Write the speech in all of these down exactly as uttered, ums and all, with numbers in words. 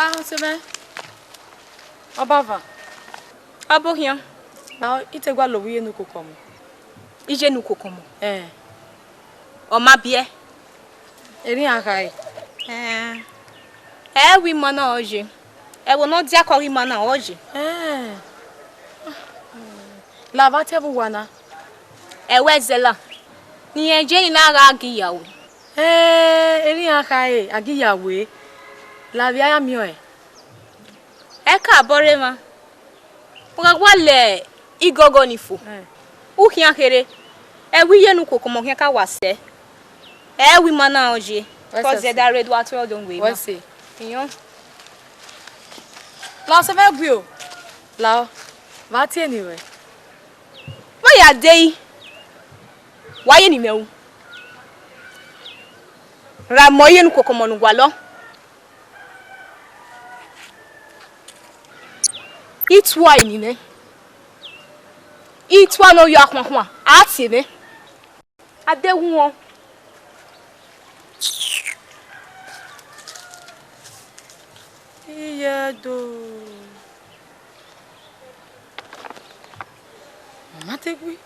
A, ọse mwẹ, ọbava. Ọ bọ khian. A, I te gualọ ovbi iye ne ukoko ọmọ. Iye ne ukoko ọmọ? Ẹn. Ọ ma biẹ? Erriọ iran khare. Ẹn. Ẹ wẹ ima na ọ ye. Ẹvbo ne ọ diakọ ghe ima na ọ ye. Ẹn. La vbe a tie ẹvbo uwa na? Ẹvbo Ẹzẹla. Ne irẹn ye ni na gha gi ya ru. Ẹn, erriọ iran khare, a gi ya ru. La vbe a ya miẹn ọẹn. Ẹ ka bọ rre emwa. Wa gha wa lẹ igọgọ ni fo. Ẹn. U khian kherhe, ẹ wẹ iye ne ukoko ọmọ khian ka wa sẹ. Ẹ wẹ ima na ọ ye. Wẹ sẹ. Kọ zẹ da rre do a tue ọdọ wẹ ima. Wẹ sẹ. Iyọn. La ọse mwẹ gui o. La ọ. Vbe a tie eni ruẹ? Vbe ya dee, wa ye eni mwẹ ru. Ra mọ iye ne ukoko ọmọ ne u gualọ. I tua eni mwẹ, I tua ne ovbi akhuankhuan, a tie mwẹ. A de wu wọn. Iye do. Ọ ma te gui.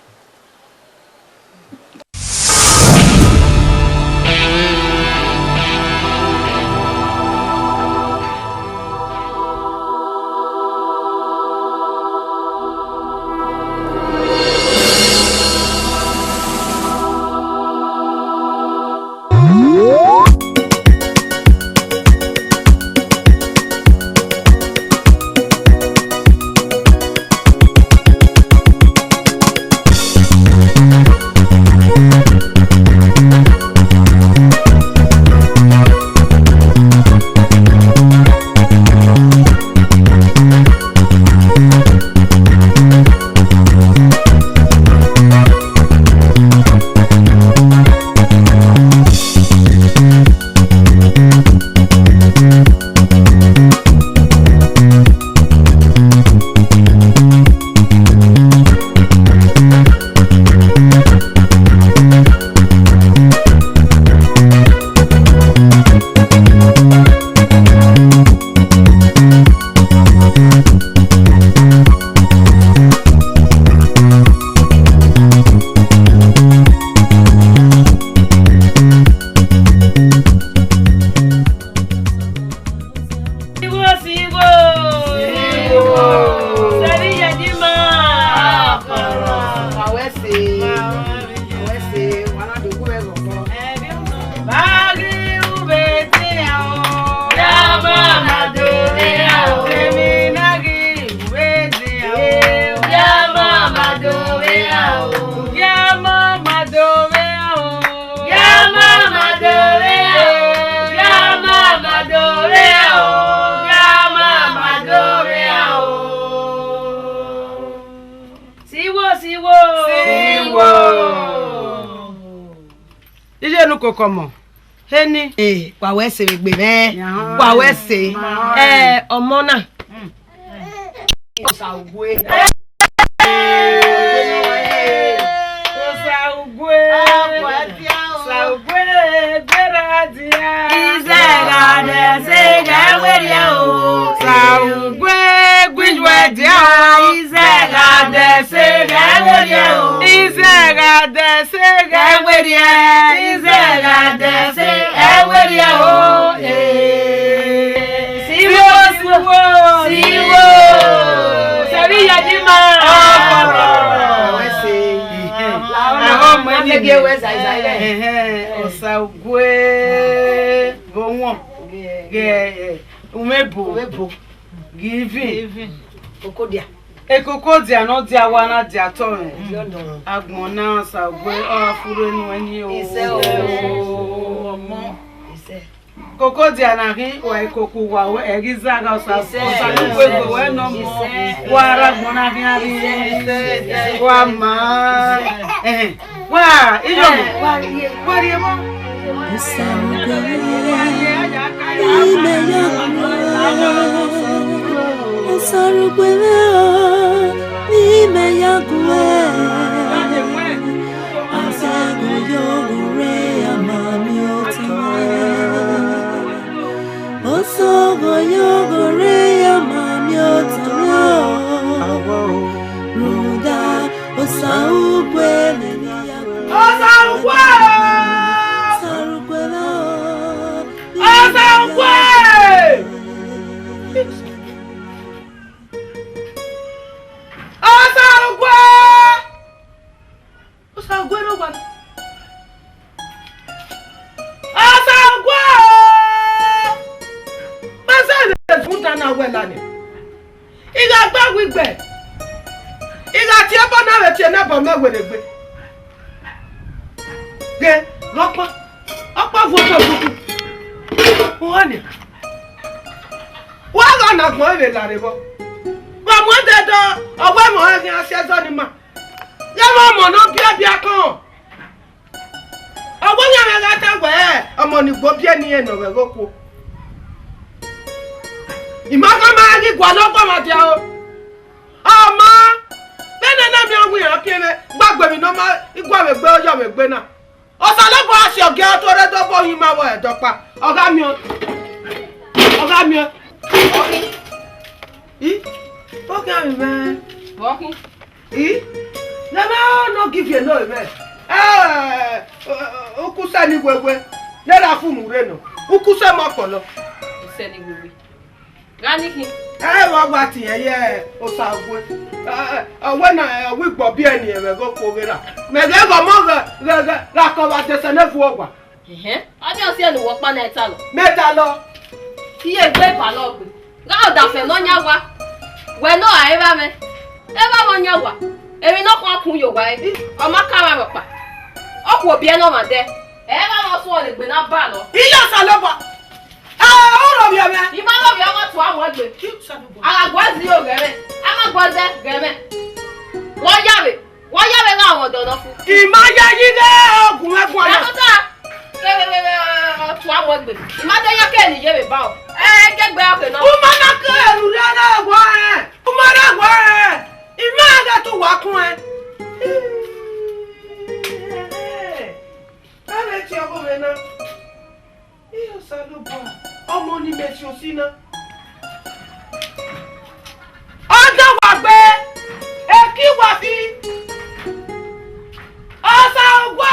Sigho, sigho. Sigho. Sẹrriya ye ima. Akara. Wa wẹ ẹse. Wa wẹ ẹse. Wa na do gu vbe ẹghẹ ọkọ. Vbe a ghi ru vbe dian o. Ya ma ma do vbe a o. Emwi na ghi ru vbe dian o. Ya ma ma do vbe a o. Ya ma ma do vbe a o. Ya ma ma do vbe a o, ya ma ma do vbe a o, ya ma ma do vbe a o. Sigho, sigho. Sigho. Iye ne ukoko ọmọ. Heni. Eh, wa wẹ ẹse vbe egbe mwẹ. Yan. Wa wẹ ẹse. Ma. Eh, ọmọ na. Mm. Osa Ugwe. Osa Ugwe. Osa Ugwe, gbera dia. Izẹgha dẹse ghẹ werriẹ o. Osa Ugwe, gui yuẹ dia o. Izẹgha dẹse ghẹ werriẹ o. Izẹgha dẹse ghẹ werriẹ. Izẹgha dẹse ghẹ werriẹ o. Eh. Sigho, sigho. Sigho. Sẹrriya ye ima. Ọmọ ẹse. Ẹhẹn. Ọmọ ẹse. Ẹhẹn. Osa Ugwe. Vbe wọn. Ghe, eh, umebo. Umebo. Giving. Giving. Okodia. Ekokodia ne ọ dia wa na dia otọ mwẹ. Mm. Agbọn na Osa Ugwe, ọ ra furre nuẹn ni o. Isẹ o. Ọmọ. Isẹ. Kokodia na ghi wa ikoko uwa, ẹ ghi zagha Osa, Osa ne uwegbe wẹ ne ọmọ. Wa rre agbọn na khian rri. Wa ma. Ẹhẹn. Wa, iyọmọ. Wa rrie emọ. Osa Ugwe, imẹ ya gu. Osa Ugwe o, imẹ ya gu. Asẹguyo ure a ma miẹn otọ. Osogho yo Kpẹ, I gha tie ẹbọ na vbe tie ne ẹbọ mẹ werriegbe. Ghe, ghe ọkpa, ọkpa vuọn ọkpa vuọn. Uwa nia, wa gha na agbọn vbe larre vbọ. Wa mu ẹdẹdẹ, ọ wẹ mẹ ọre khian si ẹzọ ni ma. Ghẹ vbe ọmọ ne ọ biabiakọn. Ọ wẹ ọmwa mwẹ gha ta wẹẹ, ọmọ ni gbe obiẹ ne irẹn nọ vbe ẹghẹ okuo. I ma gha ma ghi gualọ ọguọmwadia o. Ọ ma, vbene na miẹn ọghe iran piẹn mwẹ, gba gbe emwi ne ọ ma gua vbe egbe, ọ yọ vbe egbe na. Osanobua si ọgiẹ, ọ to rre Ẹdo, ọ bọ hin ma vbe Ẹdo ọkpa. Ọ gha miẹn, ọ gha miẹn. I, ọ khian vbe mwẹ. Vbọ khin? I, ne mẹ ọ nọ give you no event. Eh, ukuse ni wewe, ne ra fu mu rre nọ. Ukuse mọ kpọlọ. Ukuse ni wewe. Gha ni khin. Eh, wa wa tiẹn ye Osague. Eh, eh, ọ wẹ na, eh, ọ wẹ igbọbiẹ ni ẹmwẹ ghe okhuo ghe ra. Mẹ ghẹ ghọmọ ghẹ, ghẹ, ghẹ, ra kọ vbe adesẹ ne vuọ owa. Ẹhẹn, ọ dia ọsiẹ ne uwẹ ọkpa na i talọ. Mẹ talọ. Iye egbe balọ gbe. Gha ọdafẹn ne ọ yan owa. Wẹ ne ọ ra evba mwẹ. Evba mwẹ ọ yan owa. Emwi ne ọ khuan kun ye owa ẹre, ọ ma ka vbe rhọkpa. Ọ khuo biẹ ne ọmwa dẹ. Evba mwẹ ọ suẹn ne egbe na balọ. Iye Osanobua. Eh, u rhọvbiẹ mwẹ. I ma rhọvbiẹ, ọ gha tua mu egbe. A gha guẹ zẹ iro ghẹ mwẹ. A ma guẹ zẹ ghẹ mwẹ. Wẹ ọ ya vbe. Wa ya vbe gha mwẹ ọdọ nọ fu. I ma ya yi ghe ogun ẹguae na. Ra tota. Vbe, vbe, vbe, vbe, ọ tua mu egbe. I ma de ya ke ne I ye vbe ba ọ. Ẹ, ke gbe ọke nọ. U ma na ke ru rre ẹguae. U ma rre ẹguae. I ma gha tu wa kun ẹn. A vbe tie ọghe mwẹ na. Iye Osanobua, ọmọ ni mẹ si osi na. Ọ dan wa gbe, eki wa fi. Osague o!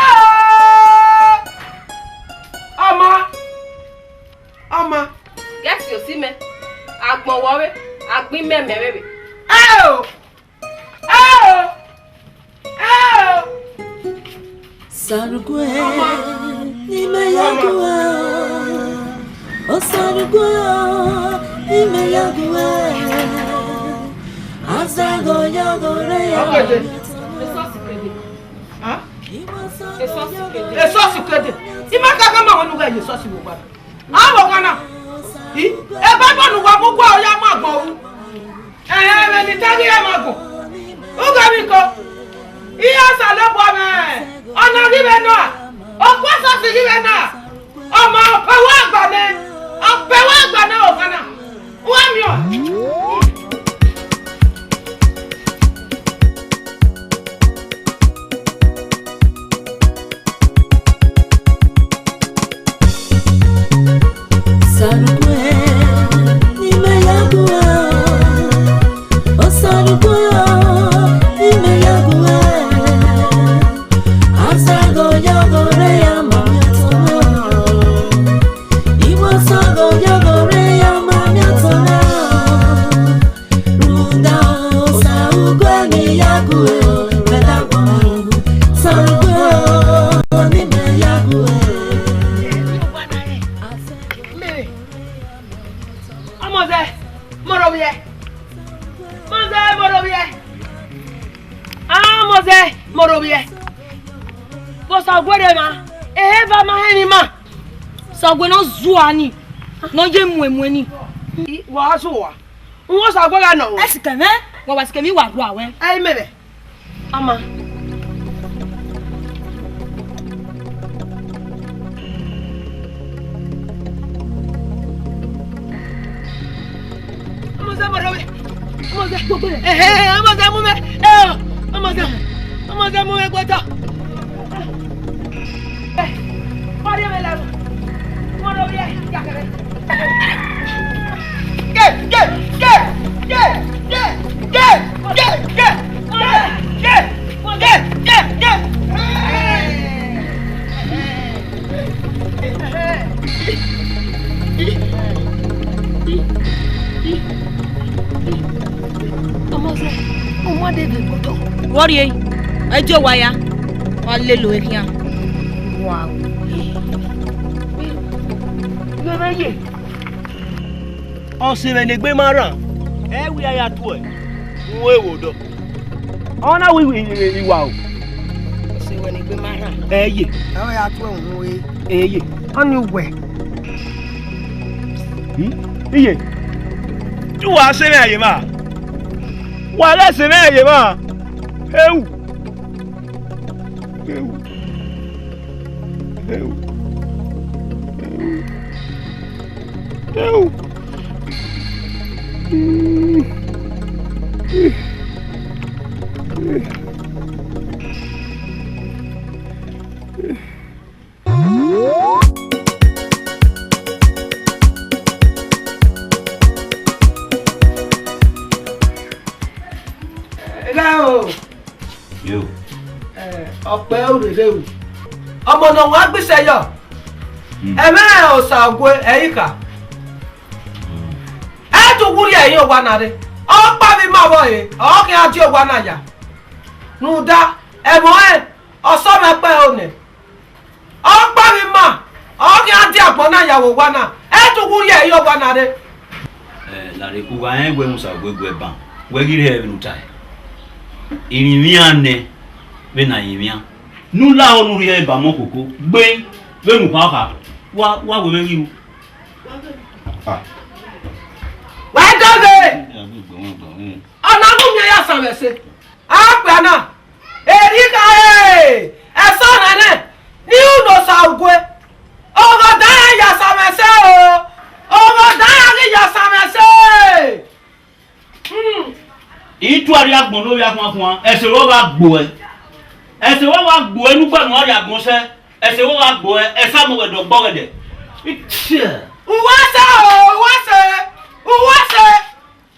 Ọmọ, ọmọ. Ghẹ si osi mẹ, agbọn wọ vbe, agbọn imẹ mẹ vbe. Ẹ o! Ẹ o! Ẹ o! Osague, ne imẹ ya gu ẹ. Osague, ne imẹ ya gu ẹ. Azagọ yọgọ rre ya. Esọsi kede. Esọsi kede. Esọsi kede. I ma ka gha ma wẹ ne u gha ye esọsi vbe owa. Avbe ọghan na, I, Baibol ne uwa mu gualọ ya mu agbọn ru. Ẹhẹn, ẹmwẹ ne I ta ghi ya mu agbọn. U ghe emwi ko? Iye Osanobua mwẹ, ọna ghi vbe na, okhuo esọsi ghi vbe na, ọ ma ọ pẹ wẹ gba nẹ, ọ pẹ wẹ gba nẹ ọghan na. Uwa miẹn ọẹn. Osague, ne imẹ ya gu ẹ. Osague, ne imẹ ya gu ẹ. Azagọ yọgọ rre ya ma miẹn otọ na. Iwẹ Osague yọgọ rre ya ma miẹn otọ na. Rhunmwuda Osague ne I ya gu ẹ, mẹ da guọnmwẹ ru. Osague ne imẹ ya gu ẹ. Ọmọzẹ, mẹ rhovbiẹ. Ọmọzẹ, mẹ rhovbiẹ. Ah, Ọmọzẹ, mẹ rhovbiẹ. Vbe Osague rre emwa, ehe eva ma hẹn emwi ima. Osague ne ọ zua ni, ne ọ ye muẹn muẹn ni. Wa zua. N wo Osague gha nọ. Ẹ sikẹ mwẹ, wa wa sikẹ mwẹ, wa rua wẹ. Ẹ i mẹ vbe. Ama. Ọmọzẹ, mẹ rhovbiẹ. Ọmọzẹ. Ehe, Ọmọzẹ, mu mwẹ. Eh, Ọmọzẹ. Ọmọzẹ, mu mwẹ gbe otọ. Eh, pariẹ mwẹ la. Mẹ rhovbiẹ, ya kẹrẹ. Ọmọzẹ, u ma de vbe gbe otọ. Vbọ rrie? Ẹdẹ owa ya, wa lele ore khian. Wa. Vbe ye? Ọse mwẹ ne egbe ma rran, ẹ i wẹ a ya tuẹ. Uwẹ wo dọ. Ọ na wẹ iwa o. Ọse wẹ ne egbe ma rhan. Ẹ ye. Ẹ ọ ya tuẹ uhunmwu re. Ẹ ye. Ọni uwẹ. Hmm? Iye. Te uwa sẹ mwẹ ye ma. Wa ghẹ sẹ mwẹ ye ma. Eu. Eu. Eu. Eu. Ra o. Yo. Eh, ọkpẹ urere ru. Ọmọ ne ọ wan gbisẹ yọ. Hmm. Ẹmwẹ Osague ẹ i kha. Hmm. Ẹ tu wu rhie ẹre owa na rre. Ọ kpa vbe ima vbọ re, ọ khian die owa na ya. Rhunmwuda, ẹmwẹ ọnrẹn, ọ sẹ ọmọ ẹkpẹhọ nẹ. Ọ kpa vbe ima, ọ khian die agbọn na ya vbe owa na. Ẹ tu wu rhie ẹre owa na rre. Eh, Larre, u gha rẹn wẹ Osague gu ẹ ban, wẹ ghi rhie ẹre vbene u tae. Irinmwian nẹ, vbene a rinmwian. Ne u lahọ ne u rhie ẹre ba ọmọ koko, gbe vbene u kha kha, wa, wa wẹ mwẹ ghi ru. Ah. Wa dọghe! Ọ na gu miẹn ya sa mwẹ ẹse. A kpia na, Erika e, ẹsọhẹn nẹ, ne u no Osague. Ọghọda ya sa mwẹ ẹse o. Ọghọda ghi ya sa mwẹ ẹse. Hmm. I tuarre agbọn ne ovbi akhuankhuan, ẹse vbe ọ gha gbo ẹ. Ẹse vbe ọ gha gbo ẹ, ne u gba ne u rhie agbọn sẹ, ẹse vbe ọ gha gbo ẹ, ẹse amọ ghẹ dẹ ọgbọ ghẹ dẹ. Ichẹ. Uwẹ sẹ o, uwẹ sẹ, uwẹ sẹ.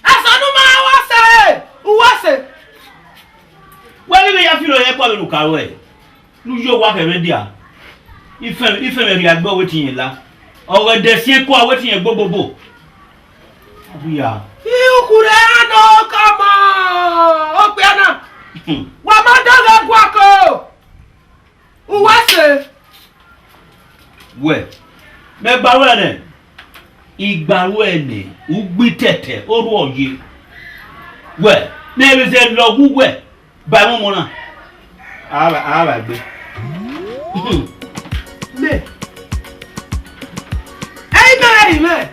Ẹse ne u ma uwẹ sẹ, uwẹ sẹ. Wẹ ghi vbe ya filo ye ẹkua vbene u ka ruẹ. Ne u yo owa khẹ mwẹ dia. Ifẹn, ifẹn mwẹ rhie gbe ọvbokhan etiyin la. Ọ ghẹ dẹ siẹn ẹkua ọvbokhan etiyin gbogbogbò. Ọgua. Ukhure a nọ ka ma okpia na. Hmm. Wa ma dọghe guako. Uwẹ sẹ. Wẹ, mẹ gba ruẹ nẹ, I gba ruẹ nẹ, u gbe itẹtẹ, orhu ọ ye. Wẹ, mẹ vbe zẹ lọghọ uwẹ. Ba ẹmwẹ ọmọ na. A gha, a gha gbe. Mẹ. Ẹ i mẹ vbe rhie mẹ.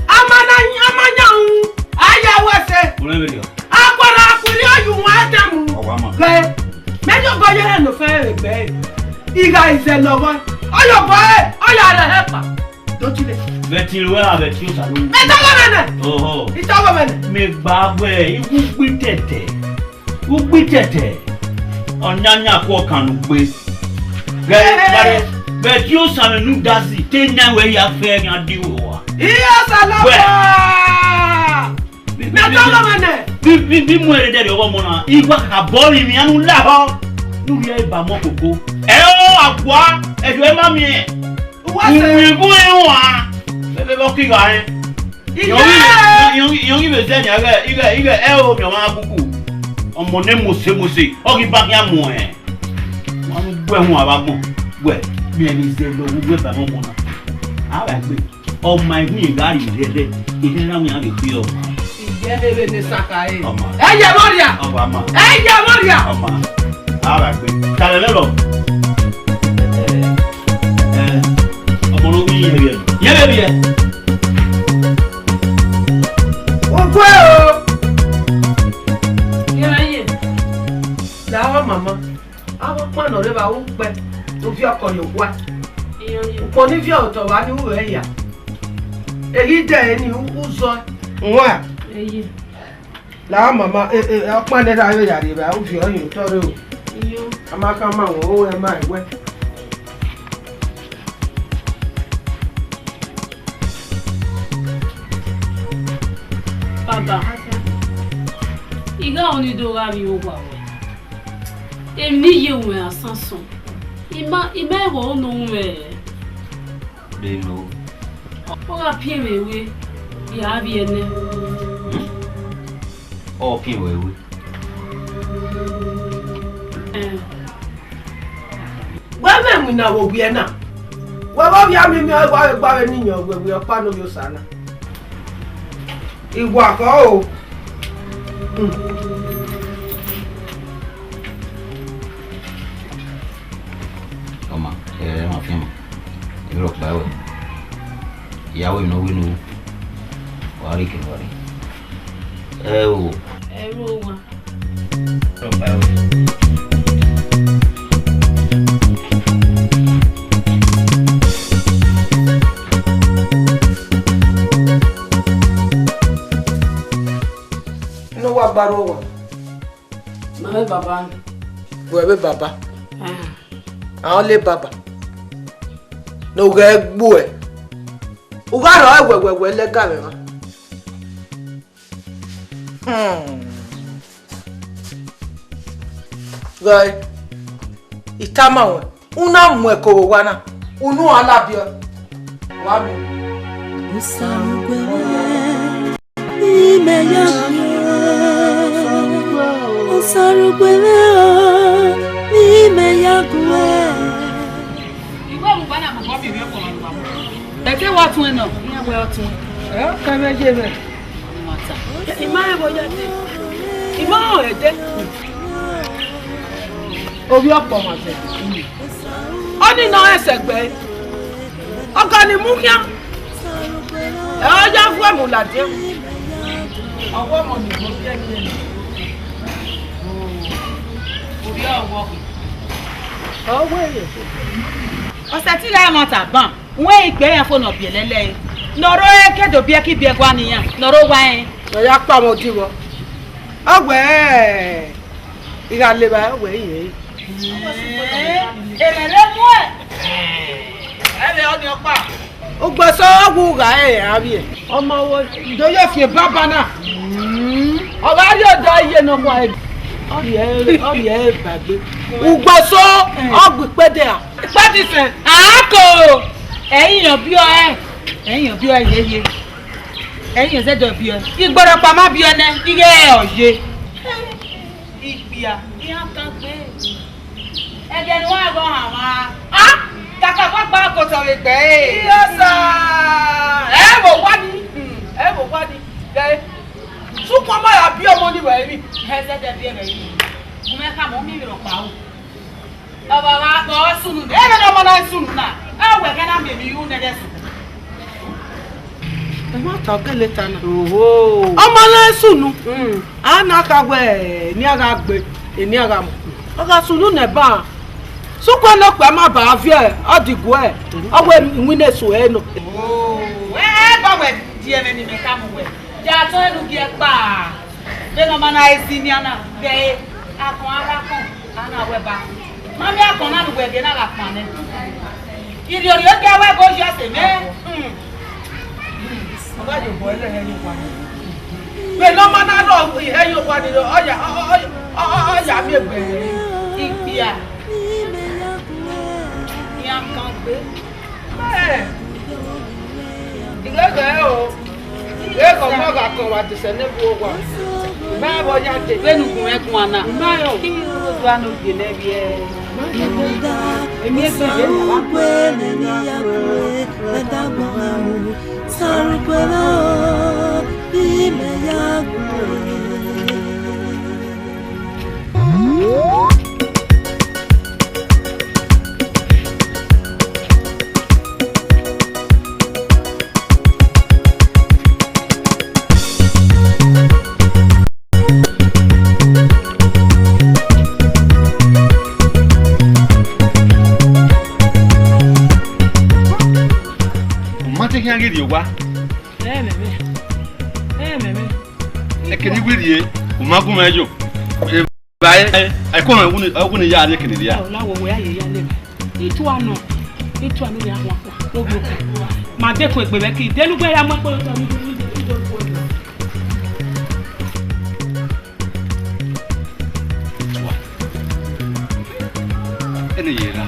A ma na, a ma yan ru, a ya wẹ ẹse. Mo rẹ vberriọ. A gualọ a khuirri ọyunmwu Adamu. Ọ wa ma. Ghe, mẹ yọ obọ ye ẹre ne ofẹn vbe gbe ẹre. I gha izẹ lọghọ. Ọ ya obọ ẹre, ọ ya rẹ hẹ kpa. Do chile. Vbe ẹtin ruẹ ra vbe ẹtin Osa ru? Mẹ tọghọ mwẹ nẹ. Oho. I tọghọ mwẹ nẹ. Mẹ gba wẹ, iwu gbe itẹtẹ. U gbe itẹtẹ, ọyanya ku ọkan ne u gbe. Ghẹ, eh, gare, vbe ẹtin Osa mwẹ ne u da si, te yan wẹ ya fẹ yan di uwa. Iya Osa lọkpa! Wẹ. Mẹ tọghọ mwẹ nẹ. Bi, bi, bi mu ẹre dẹrriọ ọmọ na, I wa kha bọ rinmwian ne u lahọ. Ne u rhie ẹre ba ọmọ koko. Ẹ o, Akua, ẹdẹ ma miẹn. Uwa sẹ. Uwẹ gu ẹre wa. Vbe, vbe, vbe ọ ke gha rẹn. Iyẹn ọghe, iyẹn ọghe, iyẹn ọghe vbe zẹ nian ighẹ, ighẹ, ighẹ ẹ o miẹn ọmwa kuku. Ọmọ ne mose mose, ọ ghi ba khian mu ẹn. Wa mu gbe ẹhun avbe agbọn, wẹ, miẹn ne izẹ lọ wu wẹ ba ọmọ na. A gha gbe, ọ ma iwinna gha rri rhẹrhẹ, erha erha wian vbe khui ọmọ. Iyẹn vbe ne saka ẹre. Ọmọ. Ẹ yẹ vbọ ria. Ọmọ ama. Ẹ yẹ vbọ ria. Ọmọ. A gha gbe. Talẹ lẹrọ. Ẹ, ẹ, ọmọ ne ọ wi yẹn vbiẹ. Yẹn vbe vbiẹ. Ogun ẹ o. Yẹn vbe ye. Lahọ mama. Avbe ọkpa nọ rre vbe aro ukpẹ, ovbi ọkọ ye owa. Ukpọn ni viọ otọ vbe a ni ru ẹre hia. Eghi dẹ ẹre ni u zọ. Nwa. Eye. La mama, e, e, ọkpa nẹ rha vbe ya rrie vbe a, u viọ hin otọ rre o. Iyo. A ma khama wọn, o ẹ ma wẹ. Baba, I gha ọni do gha vbe owa wẹ. Emwi ne I ye ruẹn asan sọn. I ma, I ma ẹghẹ ọre nọ ru mwẹ. De no. Ọ gha piẹn mwẹ we, I a vbiẹ nẹ. Ọ piẹn wẹ we. Ẹn. Wẹ mẹ winna vbe owiẹ na. Wẹ vbe ọ vbe a miẹn miẹn wa vbe gba vbe ne iyẹn wẹ, wẹ ọkpa ne ovbi Osa na. I wa khọ o. Ọma, ẹ ma fian ma. Ẹ rhọkpa ẹwẹ. Iyawẹ emwi ne ọ wẹ ne u wa rhie ke ne uwa rre. Ẹ o. Ẹ ru owa. Rhọkpa ẹwẹ. Ne uwa gba rre owa. Ma vbe baba. Wẹ vbe baba. Ah. Àwọn lé baba. Ne u ghẹ gbuẹ. U gha rhọ ẹwẹwẹwẹ lẹga mwẹ mwa. Hmm. Ghẹ, I tama ruẹn, u na mu ẹko vbe owa na, unu ọnrẹn labiọ, wa miẹn. Osaruguẹrẹ, ne imẹ ya gu ẹ. Osaruguẹrẹ o, ne imẹ ya gu ẹ. Iwẹ mu ba na mu bọ mi vbe ọkọ ma lu wa mu. Ẹte wa tun ẹnọ, iran wẹ ọ tun. Ẹ, ọ kẹ vbe ye vbe. Ọ ni ma ta. I ma rẹn vbe ọ ya dee. I ma rẹn ọre dee. Ovbi ọkpọ ma zẹ. Ọni ne ọ rẹn sẹ gbe. Ọga ni mu khian. Ẹ, ọ ya vuẹ mu ladian. Ọwọ ọmọ ni mo biẹ ni ẹnẹ. Ovbi ọwọ. Ọ wẹ yẹ. Ọsẹ te I ra ẹmwata ban. Wẹ ikpe iran fo ne ọ biẹ lẹlẹe, ne ọ rre ke do biẹ ke ibiẹ gua ne iran, ne ọ rre owa rẹn. Ne ọ ya kpa mwẹ odivbọ. Ọ wẹ, I gha levba, ọ wẹ I rẹn. Ẹmwẹ vbe muẹn. Ẹmwẹ ọnii ọkpa. Ugbẹsọ ọghe u gha rẹn avbiẹ. Ọma wo do ye fian baba na. Ọ gha rrie odọ iye nọkhua, ọ rhie, ọ rhie ba egbe. Ugbẹsọ ọghe ikpẹdẹ ra. Ikpẹdẹ isẹn. A ko, ẹ i yan biẹ ọe, ẹ i yan biẹ ọe yeye, ẹ i yan zẹdẹ biẹ ọe. Igberokpa ma biẹ ọe nẹ, ighẹ ọ ye. Ikpia, iran kan gbe. Ẹdẹ ne uwa gha hanmwa. A, kaka gba gba kotọ vbe egbe ẹre. Yes, sir. Ẹ vbe owa ni. Hmm, ẹ vbe owa ni. Gẹ. Sukun ọmọ ya biẹ ọmọ ni vbe ẹrinmwi. Ẹ zẹdẹ biẹ vbe ẹrinmwi. Gu mwẹ khama, ọ miẹn emwi rhọkpa ru. Ọ wa gha kpọ sunu. Ẹ vbe ne ọmọ na sunu na. Ẹ wẹ ẹghẹ na miẹn emwi ru nẹghẹ sunu. Ẹmwata ọ gele ta na. Oho. Ọmọ na sunu. Mm. A na kha wẹ, eni a gha gbe, eni a gha mu. Ọ gha sunu nẹ ba. Sukun nọkpa ma ba viẹ, ọ diguẹ. Ọ wẹ iwinna eso ẹre nọ. Oh, ẹ, ẹ ba wẹ die ẹmwẹ ne imẹ tama uwẹ. Ya tọn ẹnu gie kpa. Vbene ọ ma na esi nian na, vbe akọn a gha kọn, a na wẹ ba. Ma miẹn akọn na ne uwẹ ghe na gha kpan nẹ. Irhiorhio gie wẹ ẹbọ yọ ẹse mẹ. Hmm. Hmm. Ọ gha ye obọ ẹre hẹ ye owa ni. Vbene ọ ma na rọ hẹ ye owa ni, ọ ya, ọ, ọ, ọ, ọ, ọ ya miẹn egbe rẹ. Ikpia. Iran kan gbe. Ẹ, I ghẹ ghẹ o. Ghẹ ghẹ ọmọ gha kọn wa desẹ ne bu owa. Mẹ vbe ọ ya dee. Vbene ugun mwẹ guan na. Ma yo. Ki mi ru odua ne ogie nẹ vbiẹ. Emi ebe ye na wa. U ma te khian ghi rrie owa. Ẹ mẹ mẹ. Ẹ mẹ mẹ. Ekene I wẹ rrie, u ma gu mwẹ yo. Evba ẹre, ẹko mwẹ wuni, ọ wuni ya rrie ekene rria. Ọ na wo wẹ ya ye ya lẹ. Itua nọ. Itua nọ ya hua hua. Obi oku. Ma de ku egbe vbe ki. Denu gbe ya mu ẹkpo yo tọ ni. Ene ye ra.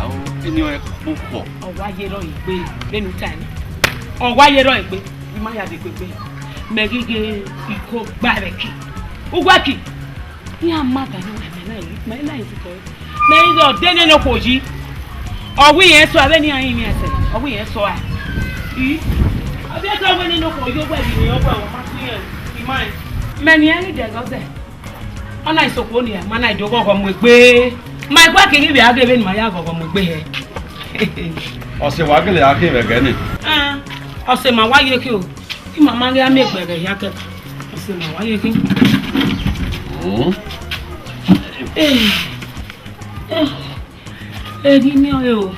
Ao, eni ọnrẹn kpokpọ. Ọ wa ye rrọọ egbe, vbene u tae na. Ọ wa ye rrọọ egbe, I ma ya degbe egbe. Mẹ ghi ghe iko gba vbe ẹki. Uwẹ ki, iran ma da ne mẹ na yi, mẹ na yi sikẹ. Mẹ ghi ghe ọdẹ nene okhuo yi. Ọ wẹ irẹn sua, vbene iran rinmwian ẹsẹ, ọ wẹ irẹn sua. I, ọ Eke wẹ ne nọkhọ yo wẹ vbe iniọn wẹ, ọ ma khin rẹn, I ma rẹn. Mẹ ne irẹn ghi dẹ ẹghẹ ọzẹ. Ọ na isoko nia, ma na do ghọghọ mu egbe. Ma i gua keghi vbe a ghe vbene ma ya ghọghọ mu egbe hẹ. Ọse wa gele a khin vbe ẹghẹ nii. Ah, ọse ma wa ye khin o. Ima ma ghi a miẹn egbe ẹghẹ hia kẹkan. Ọse ma wa ye khin. Hmm. Eh, eh, erriọ miẹn ọre o.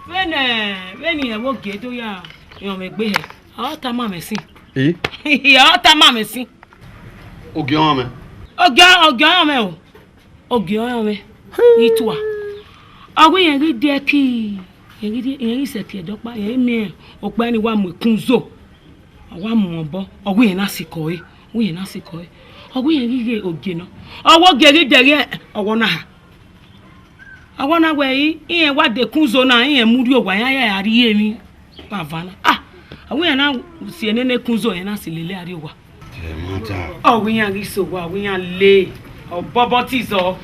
Vbene, vbene irẹn vbe ogie do ya rọnmwẹ egbe hẹ, ọ tama mwẹ sin. Eh? Ọ tama mwẹ sin. Ogie ọnrẹn mwẹ. Ogie, ogie ọnrẹn mwẹ o. Ogie ọnrẹn mwẹ. Itua. Ọ wẹ irẹn ghi die ẹki, irẹn ghi die, irẹn ghi sẹ ẹki ẹdẹ ọkpa, irẹn ghi miẹn okpia ni wa mu ekun zo. Ọ wa mu obọ, ọ wẹ irẹn na sikẹ ọre, ọ wẹ irẹn na sikẹ ọre. Ọ wẹ irẹn ghi ghe ogie nọ. Ọ wẹ ogie ghi dẹghe ọghọ na ha. Awọ na wẹ, irẹn wa dekun zo na, irẹn mu rrie owa, iran ya rrie emwi vbe avan na. Ah, ọ wẹ iran na si enene kun zo, iran na si lele a rrie owa. Ẹ ma ta. Ọ wẹ iran ghi sẹ owa, ọ wẹ iran le, ọ bọbọ te izọ.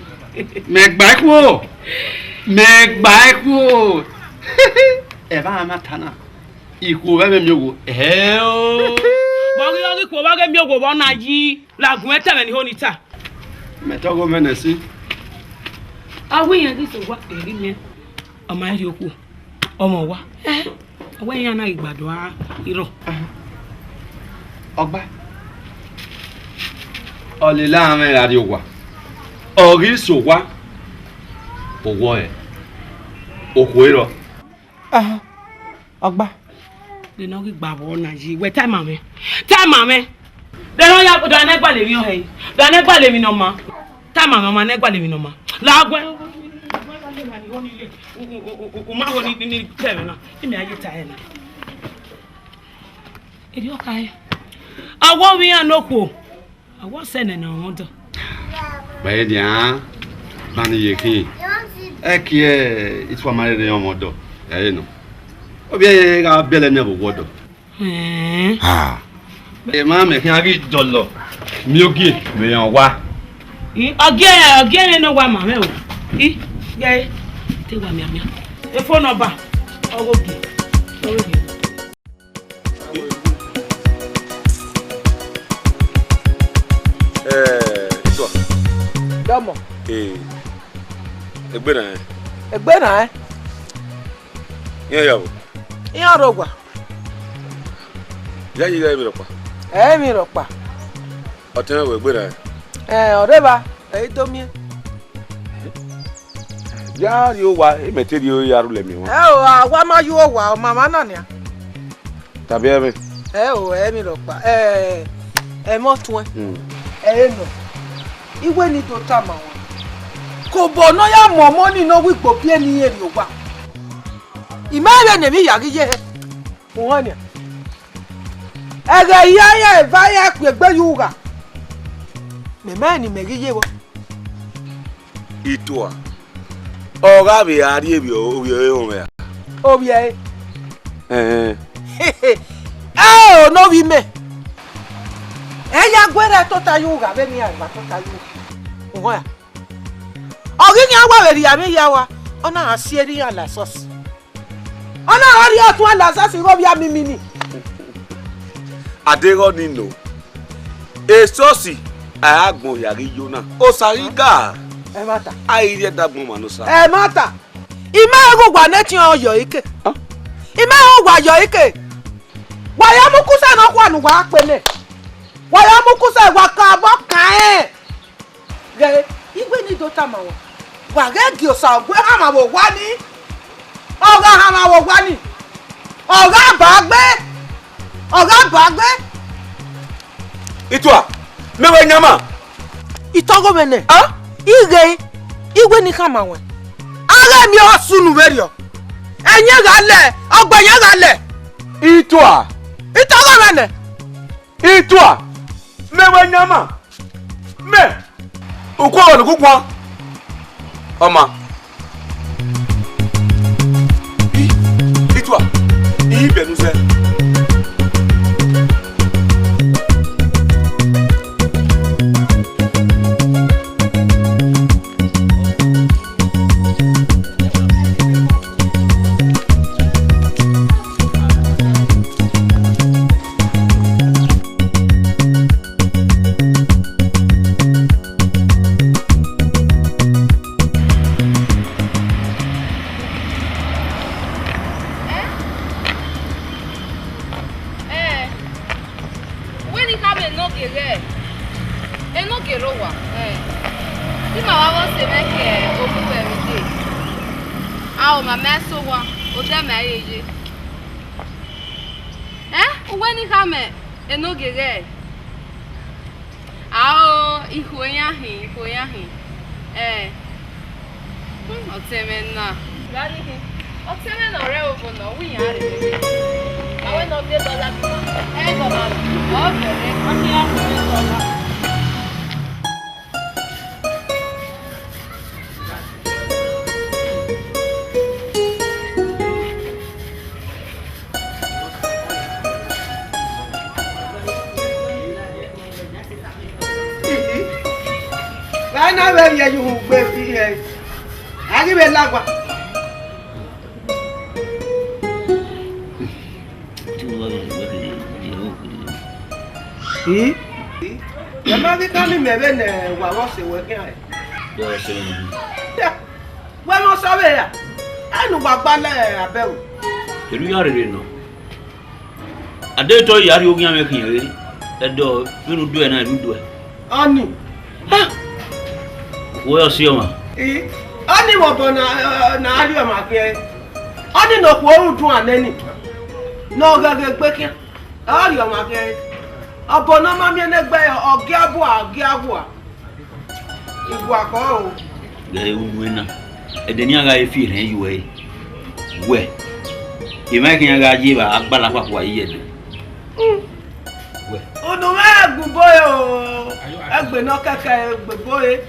Mẹ gba ikhuo, mẹ gba ikhuo. Ẹ vbe a ma ta na, ikhuo vbe ẹmwẹ miẹn owo. Ẹ o. Vbe ọ ghi, ọ ghi khuo vbe ọ ghe miẹn owo vbe ọ na yi. Lagun ẹtẹ mwẹ ne I ho ni ta. Mẹ tọghọ mwẹ nẹ ẹse. A wẹ iran ghi sẹ owa, erriọ miẹn. Ọ ma rhie okhuo, ọmọ owa. Ẹ, ọ wẹ iran na ghi gbadua irọ. Ọgba. Ọ lele amwẹ gha rrie owa. Ọ ghi sẹ owa. Owọ ẹ. Okhuo irọ. Aha, ọgba. De ne ọ ghi gba vbọ na yi, wẹ tama mwẹ, tama mwẹ. De ne ọ ya, do a ne gbalẹ emwi ọhẹ, do a ne gbalẹ emwi ne ọ ma. Tama mwẹ, ọ ma ne gbalẹ emwi ne ọ ma. La guẹ. U ma ho ni, ni, ni tẹ mwẹ na, imẹ a ye ta ẹre na. Erriọ ka ẹre. Awọ vbe iran ne okhuo. Awọ sẹ nene ọmọdọ. Vbe nian, ba ni ye khin. Ẹki ẹ, Itua ma rherhe ọmọdọ, ẹ i re nọ. Ovbi ẹre gha bẹlẹ ne vbe owa ọdọ. Ẹn. Ha. Emwa mẹ khian ghi dọlọ miẹn ogie vbe iran owa. I, ogie, ogie mwẹ ne owa ma mwẹ o. I, ghe, te wa mianmian. Efo nọmba, ọ ghe ogie, ọ ghe ogie. Eh, Itua. Dọmọ. Eh, egbe na rẹn. Egbe na rẹn. Iran ya vbo? Iran rre owa. Ya yi ghe emwi rhọkpa. Ẹ, emwi rhọkpa. Ọtẹn wẹ egbe na rẹn. Ẹ, ọ rre evba, ẹ i do miẹn. Ya rrie owa, imẹ te rhie ya rhulẹ miẹn ọmwa. Ẹ o, a wa ma ye owa, ọ ma mwa na nian. Tabi ẹmwẹ. Ẹ o, emwi rhọkpa, ẹ, ẹmwẹ ọtuẹn. Hmm. Ẹ nọ, I wẹ ne I do tama ruẹ. Ke obọ ne ọ ya mu ọmọ ni ne ọ wu igbobie ne irẹn rrie owa. I ma rẹn ne emwi ya ghi ye hẹ. Uhẹn nian. Ẹghẹ hia ya eva ya kpiegbe ye ugha. Mẹ ma rẹn ne imẹ ghi ye vbọ. Itua, ọ gha vbe a rrie ovbi ẹre rọnmwẹ ra? Ovbi ẹre? Ẹn. Ẹ o, ne ovbi mẹ. Ẹ ya guerre tota ye ugha vbene iran gha tota ye ugha. Uhẹn ra? Ọ ghi khian wa vbe rhie amwẹ hia owa, ọ na gha si erha iran la esọsi. Ọ na gha rhie ọtuẹn la esọsi ighe ovbi amimi ni. A deghẹ ọnii nọ, esọsi a gha gbọn hia ghi yo na. Osa ghi ga. Ẹmwata. A i rhie ẹdagbọn ma ne Osa. Ẹmwata. I ma ghe uwa ne ẹtin ọ yọ ike. Hàn? I ma ghe uwa yọ ike. Wa ya mu kusa ne ọ khua ne uwa kpe nẹ. Wa ya mu kusa, wa ka obọ kan ẹn. Ghẹ, I wẹ ne I do tama ruẹ, wa ghẹ gie Osa ọgua hanmwa vbe owa nii. Ọ gha hanmwa vbe owa nii. Ọ gha ba gbe. Ọ gha ba gbe. Itua, mẹ wẹ yan ma. I tọghọ mwẹ nẹ. A? I ghe, I wẹ ne I khama ruẹ. A gha miẹn ọ sunu vberriọ. Ẹyẹn gha lẹ, ọgbẹyẹn gha lẹ. Itua. I tọghọ mwẹ nẹ. Itua, mẹ wẹ yan ma. Mẹ, uku ọghọ ne u guan. Ọ ma. I, Itua, I bẹnu zẹ. Ao, ma mẹ so owa, odẹ mẹ yeye. Ẹ, uwẹ ni khama enogie ghẹ? Ao, ikhuo iran hin, ikhuo iran hin. Ẹ, hmm, ọtẹn mwẹ na. Gha ghi hin. Ọtẹn mwẹ na ọre ẹvbo nọ, wẹ iran rre. A wẹ ne ọ viọ dọla gbe ima. Ẹ dọla, ọ viọ rre. Ọ khian rre dọla. Vbe a na vbe rhie ye uhunmwu gbe fi hẹ, a ghi vbe la owa. Ẹ ma ghi kan ni mẹ vbene wa vbe ọse wẹ khian. Wẹ mwẹ ọsọ vbe ra? Ẹ ne uwa gba lẹ abẹ ru. Erriọ u ya rherhe nọ. A deghẹ te ọ ya rhie oghian mwẹ khian re, ẹdẹ vbene u do ẹre na, erriọ u do ẹre. Ọni. Wẹ ọ si ọmwa. Ii, ọni vbe obọ na, na a rhie ọmwa khian ẹre. Ọni ne okhuo rhunmwuda nẹ ni, ne ọ ghẹghẹ gbe khian, ọ rhie ọmwa khian ẹre. Obọ ne ọ ma miẹn ne egbe, ọ gia bua, ọ gia bua. Iguakọ o. Ghẹ unu na, ẹdẹ ne iran gha fi erhẹn ye uẹ, wẹ, emwa khian gha ye evba agbala khuakhua yi ẹdẹ. Wẹ. Unu mwẹ gbe ubo re o, egbe ne ọ kẹkẹ gbe ubo re,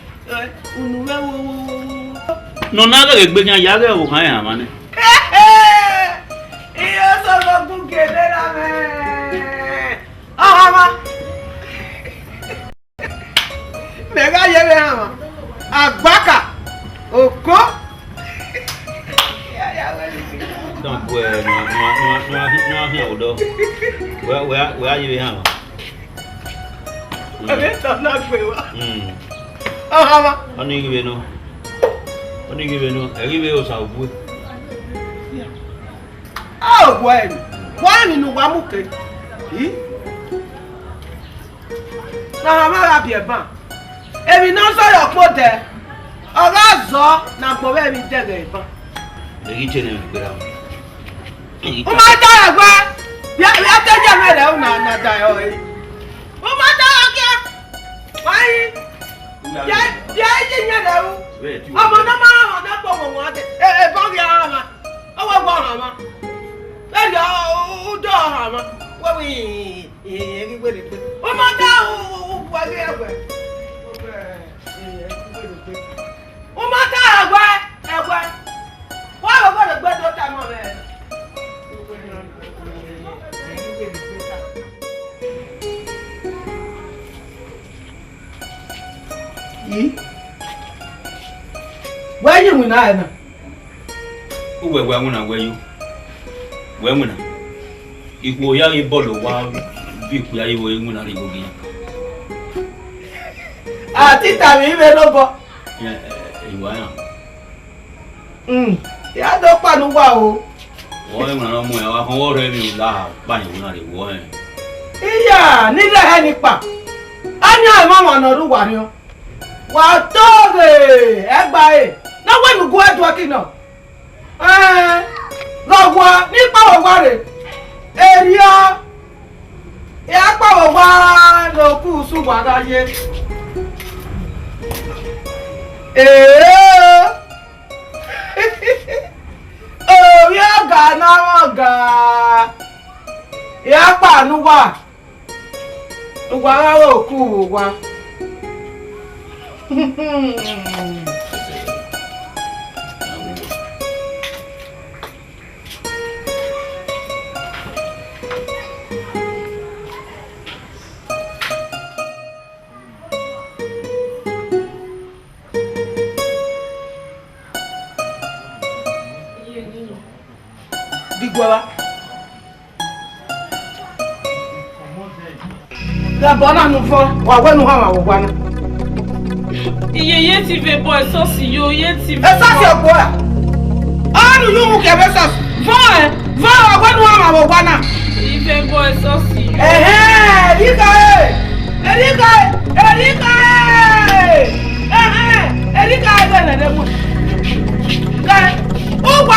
unu mwẹ wo wo wo wo. Ne ọ na ghẹghẹ gbe khian ya ghẹ vbe okhan ẹre hanmwa nẹ. Iye osogbo gun gele na mwẹ. Ọhanmwa. Mẹ gha ye vbe hanmwa, agbaka, oko. Dọn gbe ne a khian odọ. Wẹ a ye vbe hanmwa. Ọmọ tọ na gbe wa. Ọhanmwa. Ọni ghi vbe nọ. Ọni ghi vbe nọ. Ẹ ghi vbe osa obue. A wẹ ni, wẹ ni ne uwa mu ke. Ii? Na hanmwa gha biẹ ban. Emwi ne ọ zọre ọkpodẹ, ọ gha zọ ne agbọn vbe emwi dẹghe ban. Ẹ ghi te ne emwi gberra. U ma da ẹguẹ, vbe a te ye ẹmwẹ rẹ, u na, na da ẹre. U ma da ẹguẹ, wa yi. Bia, bia, iye yẹn rẹ ru. Ọmọ ne ọ ma họn ne ọ kpọmọ wọn dẹ, e, ebọ ghi a họn. Ọ wẹ wẹ ọ hanmwa. Vberriọ, u do ọ hanmwa. Wẹ wẹ, i, i, i, i, ghi wẹ rre egbe. U ma da, u, u, u, wẹ ghi ẹwẹ. U ma da ẹwẹ, ẹwẹ. Wa vbe wẹ rre egbe do tama mwẹ. Ii, wẹ ye iwinna ẹre na? Uwẹ, wẹ winna wẹ yo. Wẹ winna. Ikhuo ya ghi bọlọ owa, bi ikhuo ya ghi vbe winna rhie igho ghi. A ti tama ivbe ne obọ. Ẹ, ẹ, ẹ, iwa ya. Mm, ya do kpa ne uwa o. Wọ rẹn winna ne ọ mu ẹn, ọ gha khọn wẹ ọ rhie emwi la kpa yan winna rhie wọ rẹn. Iya, ne I rẹn hẹ ni kpa. A yan emwa ọmwa ne ọ rre uwa rhiọn. Wa to ghe ẹgba ẹre, ne ọ wẹ ne u gu ẹdẹ ẹki nọ. Ẹn, ghọghọ ne I kpa vbe owa rre. Erriọ, I a kpa vbe owa ne oku usu uwa gha ye. Ee, ovbi ọga ne a mwẹ ọga, I a kpa ne uwa. Uwa gha vbe oku vbe owa. Diguẹ vba. Ghe ẹbọ na ne u vọn, wa wẹ ne u hanmwa vbe owa na. Iye, ye te ivẹn bọ esọsi yo, ye te ivẹn bọ. Esọsi ọgbo ra? Ọ ne u ye uhunmwu khian vbe esọsi? Vọn ẹ, vọn ẹ, wa wẹ ne u hanmwa vbe owa na. Ivẹn bọ esọsi yo. Ẹhẹn, erhikha ẹre, erhikha ẹre, erhikha ẹre, ẹhẹn, erhikha ẹre vbe nẹ ne mu. Ghe, u wa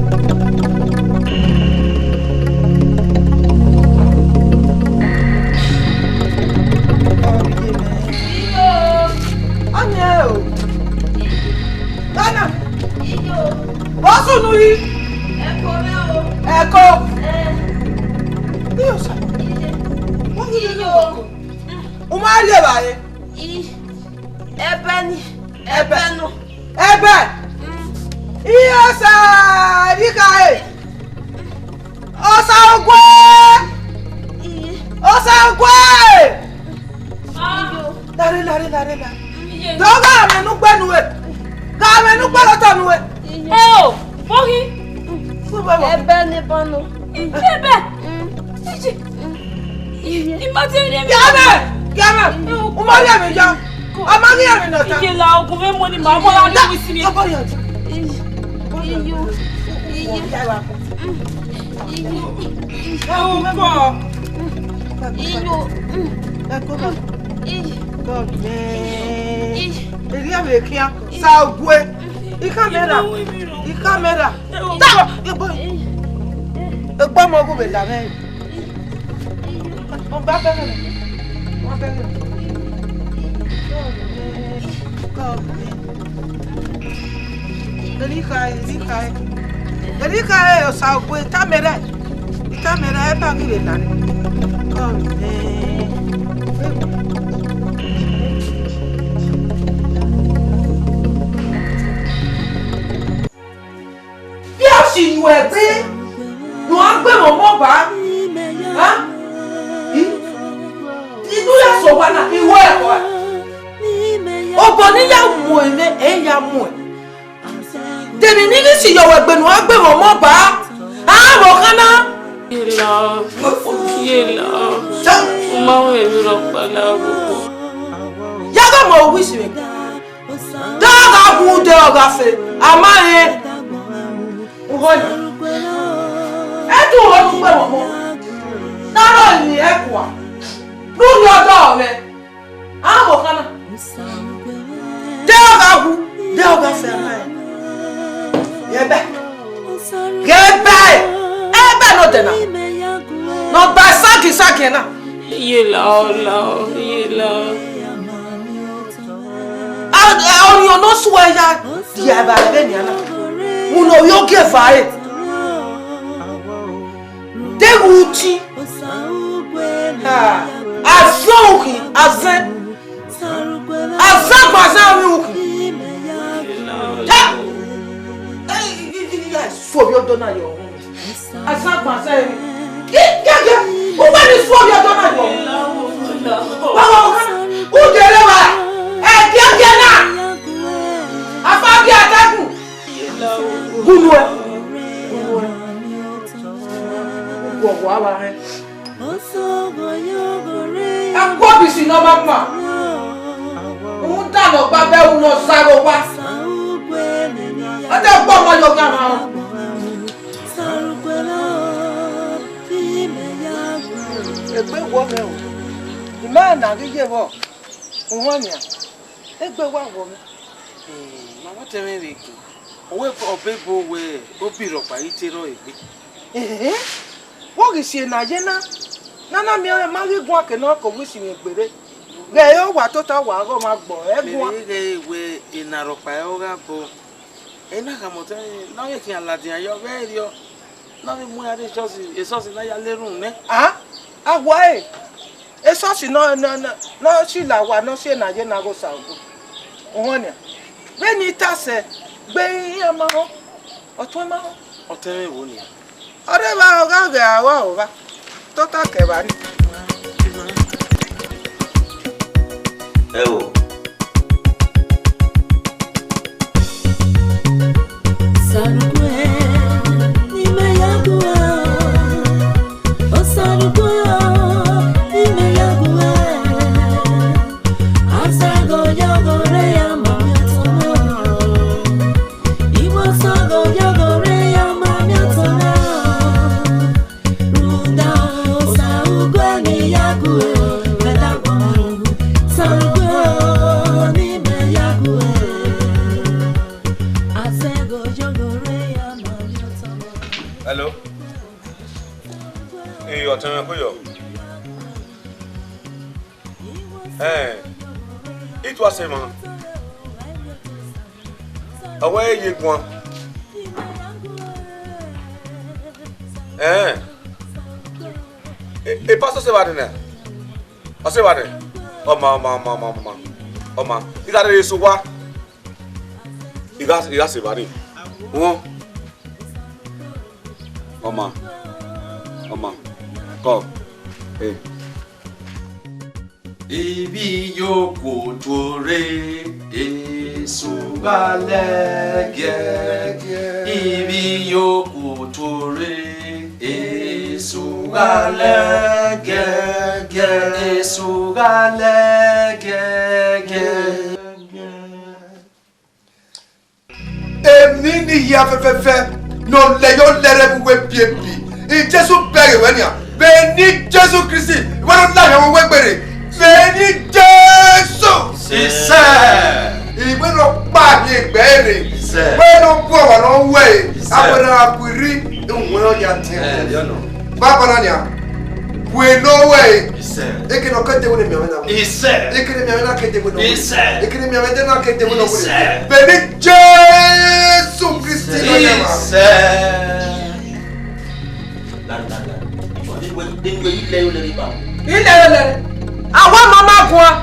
Iyo, ọnii o. Ghana. Iyo. Vbọ sunu yi? Ẹko mwẹ o. Ẹko. Eh. Iyo sa. Iyo. U ma rhie evbare? I, ẹbẹ ni, ẹbẹ nọ. Ẹbẹ? Mm. Iyo sa, Erhikhae. Osague! Osague! Lare, lare, lare, lare. Do gha mwẹ ne u gbe nuẹ. Gha mwẹ ne u gbe lọtọ nuẹ. Eo, vbọ ghi? Ẹbẹ ne bọnu. Ẹbẹ? Iji. Ima te rhie emwi. Gie mwẹ, gie mwẹ. U ma rhie emwi ya. A ma ghi rhie emwi nọ ta. Iye la ogun vbe mu ni ma, ọmọ la ni wi si ni. Ọbọ yọ. Iyo, iyo. Iyo. Iyo. Iyo. God, man. Erriọ vbe khian. Osague. I camera. I camera. Da! Egbe ọmọ ghu vbe la mwẹ. Ọ ba bẹghe nẹ. Ọ bẹghe nẹ. Erhikhae, Erhikhae. Erhikhae, Osague, I tama ẹre. I tama ẹre, ẹ ba ghi vbe la nẹ. Come, eh. Vbe ọ si yu ẹre gbe ne uan gbe mwẹ ọmọ ba? Ha? I? I do ya sẹ owa na, I wẹ ẹre. Obọ ne I ya mu ẹre, ẹ i ya mu ẹre. De emwi ne I ghi si ye owẹ egbe ne uan gbe mwẹ ọmọ ba? A vbe ọ khan na? Yela, yela. Sa. U ma mwẹ emwi rhọkpa la vbe obọ. Ya gha mọ uwu isinmwi. De ọ gha wu, de ọ gha fe, a ma rẹn. Ughọ yi. Ẹdẹ uwẹ ne u gbe mwẹ ọmọ, ne a rrọọ eni ẹkua, ne u rhie ọdọ mwẹ, a vbe ọ khan na? De ọ gha wu, de ọ gha fe, a ma rẹn. Yẹ bẹ, ghẹ bẹ, ẹ bẹ ne odẹ na, ne ọ ba sagisagiẹn na. Iye la ọ, la ọ, iye la ọ. A, a, ọni ọ nọ suẹ ya dia evbare vbenian na. Mu ne ovbi ogieva ẹre. Deghẹ uti. Ha, azẹn ukhin, azẹn. Azẹn gba azẹn ọni ukhin. Ya. Ẹ, i, i, i, i, ya su ovbi ọdọ na yọ. Azẹn gba azẹn emwi. Gẹ, gẹ, gẹ. U wẹ ne I su ovbi ọdọ na yọ. Wa, wa, wa. U dele wa. Ẹ, giẹgiẹ na. Afa bi adagun. Gunu ẹ. Gunu ẹ. Uwọwọ avbe arẹn. Ẹkpo bisi ne ọ ma ma. Rhunmwuda ne ọ gba bẹghe unu, ọ zagha owa. Ọ te gbe ọmọ ye ogiamwa rọ. Egbe wọọ mwẹ o. Ima na ghi ye vbọ, uhunmwu nian, egbe wa wọọ mwẹ. Ma vbe tama mwẹ vbe gie. Ọ wẹ ọbe ebo wẹ obi rhọkpa i te rrọọ egbe. Ehẹn, vbọ ghi si ena ye na, ne a na miẹn ọnrẹn ma ghi guan ke ne ọ ke owa isinmwi egbe rre. Ghẹ re owa tota wa ghe ọmwa gbọ, ẹ guan. Mẹ vbe ghẹ wẹ ena rhọkpa ọ gha bọ. Ena khama otọ ẹre, ne ọ vbe khian ladian yọ vbe erriọ, ne ọ vbe mu iran rre esọsi, esọsi ne a ya na erhunmwu nẹ. A, a wa ẹre. Esọsi nọ, nọ, nọ, nọ si la owa, nọ si ena ye na ghe Osague. Uhunmwu nian. Vbene I ta sẹ, gbe iran ma họn, ọ tuẹn ma họn. Ọ tẹn mwẹ vbo nian? Ọ rre evba ọ gha ghẹ aro aro vba, tota kẹ evba ni. Ẹo. Osarugue, ne imẹ ya gua, Osarugue, ne imẹ ya gua, asaghẹ ọyọghọ rre ya ma miẹn ọtẹn na, igho asaghẹ ọyọghọ rre ya ma miẹn ọtẹn na, rhunmwuda Osarugue ne I ya Hello. Ee, ọtẹn mwẹ kọ yọ. Ẹn, I tua sẹ emwa. Ọ wẹ ye guan. Ẹn. E, e pastor sẹ evba nẹ na? Ọ sẹ evba nẹ? Ọ ma, ọ ma, ọ ma, ọ ma, ọ ma. Ọ ma. I gha rre eso owa. I gha, I gha sẹ evba ni. Uhun. Ọ ma. Ọ ma. Kọ. Eh. Ivbi yoku tuorre, Esu gha lẹgẹgẹ. Ivbi yoku tuorre, Esu gha lẹgẹgẹ. Esu gha lẹgẹgẹ. Emwi ni hia fẹfẹfẹ ne ọ lẹ yọ lẹrẹ vbe uwu ebiebi, Jesu bẹghe wẹ nian. Vbe eni Jesu Kristi, wẹ ne ọ la hia wẹ uwu egberre. Vbe eni Jesu. Isẹ. Wẹ ne ọ kpa hin egbe rre. Isẹ. Wẹ ne ọ bu ọmwa ne ọ wẹ. Isẹ. Agbẹnẹ a gu irri, uhunmwu ẹre ọ ya tiẹn. Ẹ, yọ nọ. Banbanna nian, wẹ ne ọ wẹ. Isẹ. Ekene ọ ke de wẹ ne mianmwẹ na wẹ. Isẹ. Ekene mianmwẹ na ke de wẹ ne ọ wẹ. Isẹ. Ekene mianmwẹ de na ke de wẹ ne ọ wẹ. Isẹ. Vbe eni Jesu Kristi ne ọ yẹ ma. Isẹ. Ilẹ yo lẹre. A wa ma ma guan,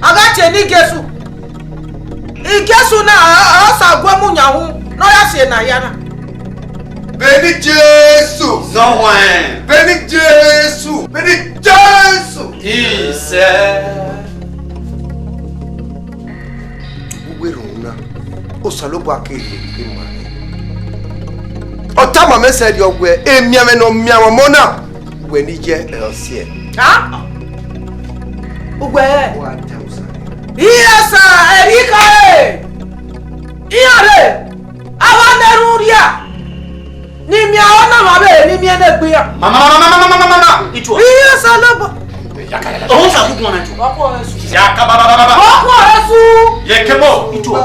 a gha tie ne Jesu. Jesu na, ọ, ọ sa gu emu yan hu, ne ọ ya si ena hia na. Vbe eni Jesu. Nọ huẹn. Vbe eni Jesu. Vbe eni Jesu. Isẹ. Uwu erhunmwu na, Osanobua ke rhie egbe ma mwẹ. Ọ tama mwẹ sẹrriọ wẹẹ, emianmwẹ ne ọ miẹn mwẹ ọmọ na, wẹ ne I ye ẹre ọ siẹ. A? Uwẹ? Wa da Osa. Iye sa, ẹre I khare. Iran rre, a wa na erhunmwu rria. Ne I miẹn ọna mwa vbe ne I miẹn ne egbe iran. Mama, mama, mama, mama, mama, mama. Itua. Iye Osanobua. Ohun sa gugu ọna Itua. Wa khuọ Jesu. Ya ka ba ba ba ba ba. Wa khuọ Jesu. Ye kebo Itua.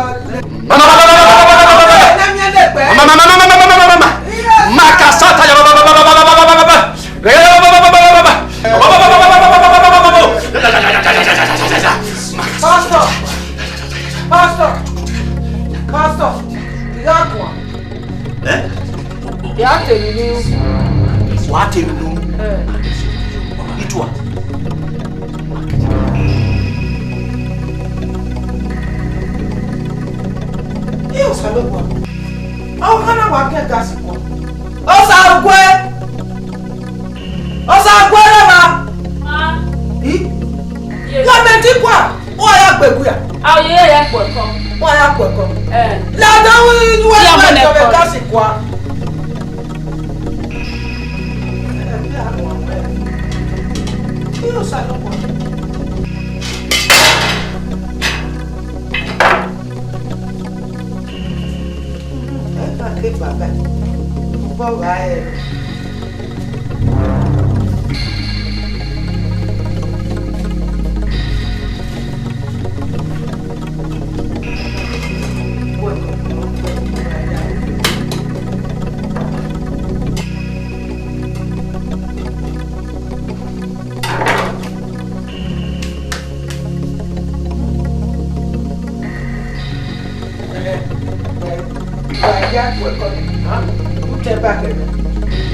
Mama, mama, mama, mama, mama, mama, mama. Ne I miẹn ne egbe. Mama, mama, mama, mama, mama, mama. Iye. Makasata ya ba ba ba ba ba. Pastor, pastor, pastor, I gha guan. Eh? I gha te emwi ne I ru. Wa te emwi ne u ru? Eh. Itua. Iye Osanobua. Ọ kha na wa ke gas kua. Osague. Osague rẹ ma. Ma. I? Yes. Gọọmenti kua. Wa ya gbe egbe ya. A ye ya kpọ ẹkọ. Wa ya kpọ ẹkọ. Eh. Lada wi nu wa ya mọ ne gas kua. Ẹ ka ke baba, bọ gha ẹre. Wa ya ku ẹkọ nẹ, utẹn ba kẹmẹ,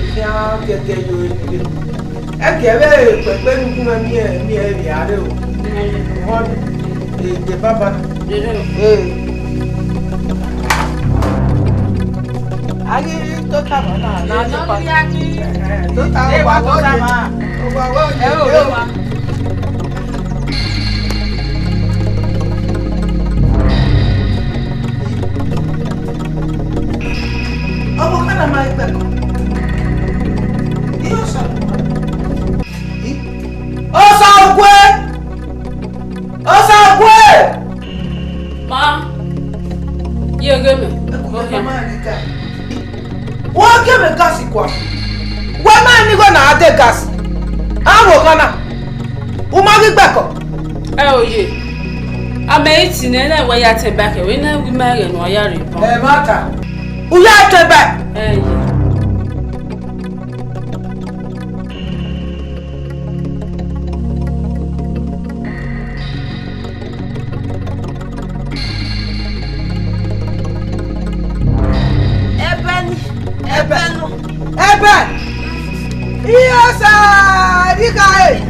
ifian gẹgẹ ye ore nile. Ẹkẹ vbe kpẹkpẹ ne ugbẹn miẹn miẹn rhie aro. Ọmọ ni, e, de baba na. Ee. A ghi tota mwa na, na tota. Tota, uwa tota mwa. Uwa wo ye o. Ọmọ kana ma gbe ẹkọ. Iye Osanobua. Osague! Osague! Ma, ye ghe mẹ. Ẹkùn yẹn ma rẹn ga. Wẹ gie mwẹ gas kua. Wẹ ma ni igho na a de gas. A wo khan na. U ma ghi gbẹkọ. Ẹ o ye. A mẹ i ti nẹ, nẹ wẹ ya tẹn back, wẹ nẹ wi ma ẹghẹ ne u ya rre bọ. Ẹ ma ta. U ya tẹn back. Ẹ ye. Ẹbẹ, iye Osa, ẹdẹ khare.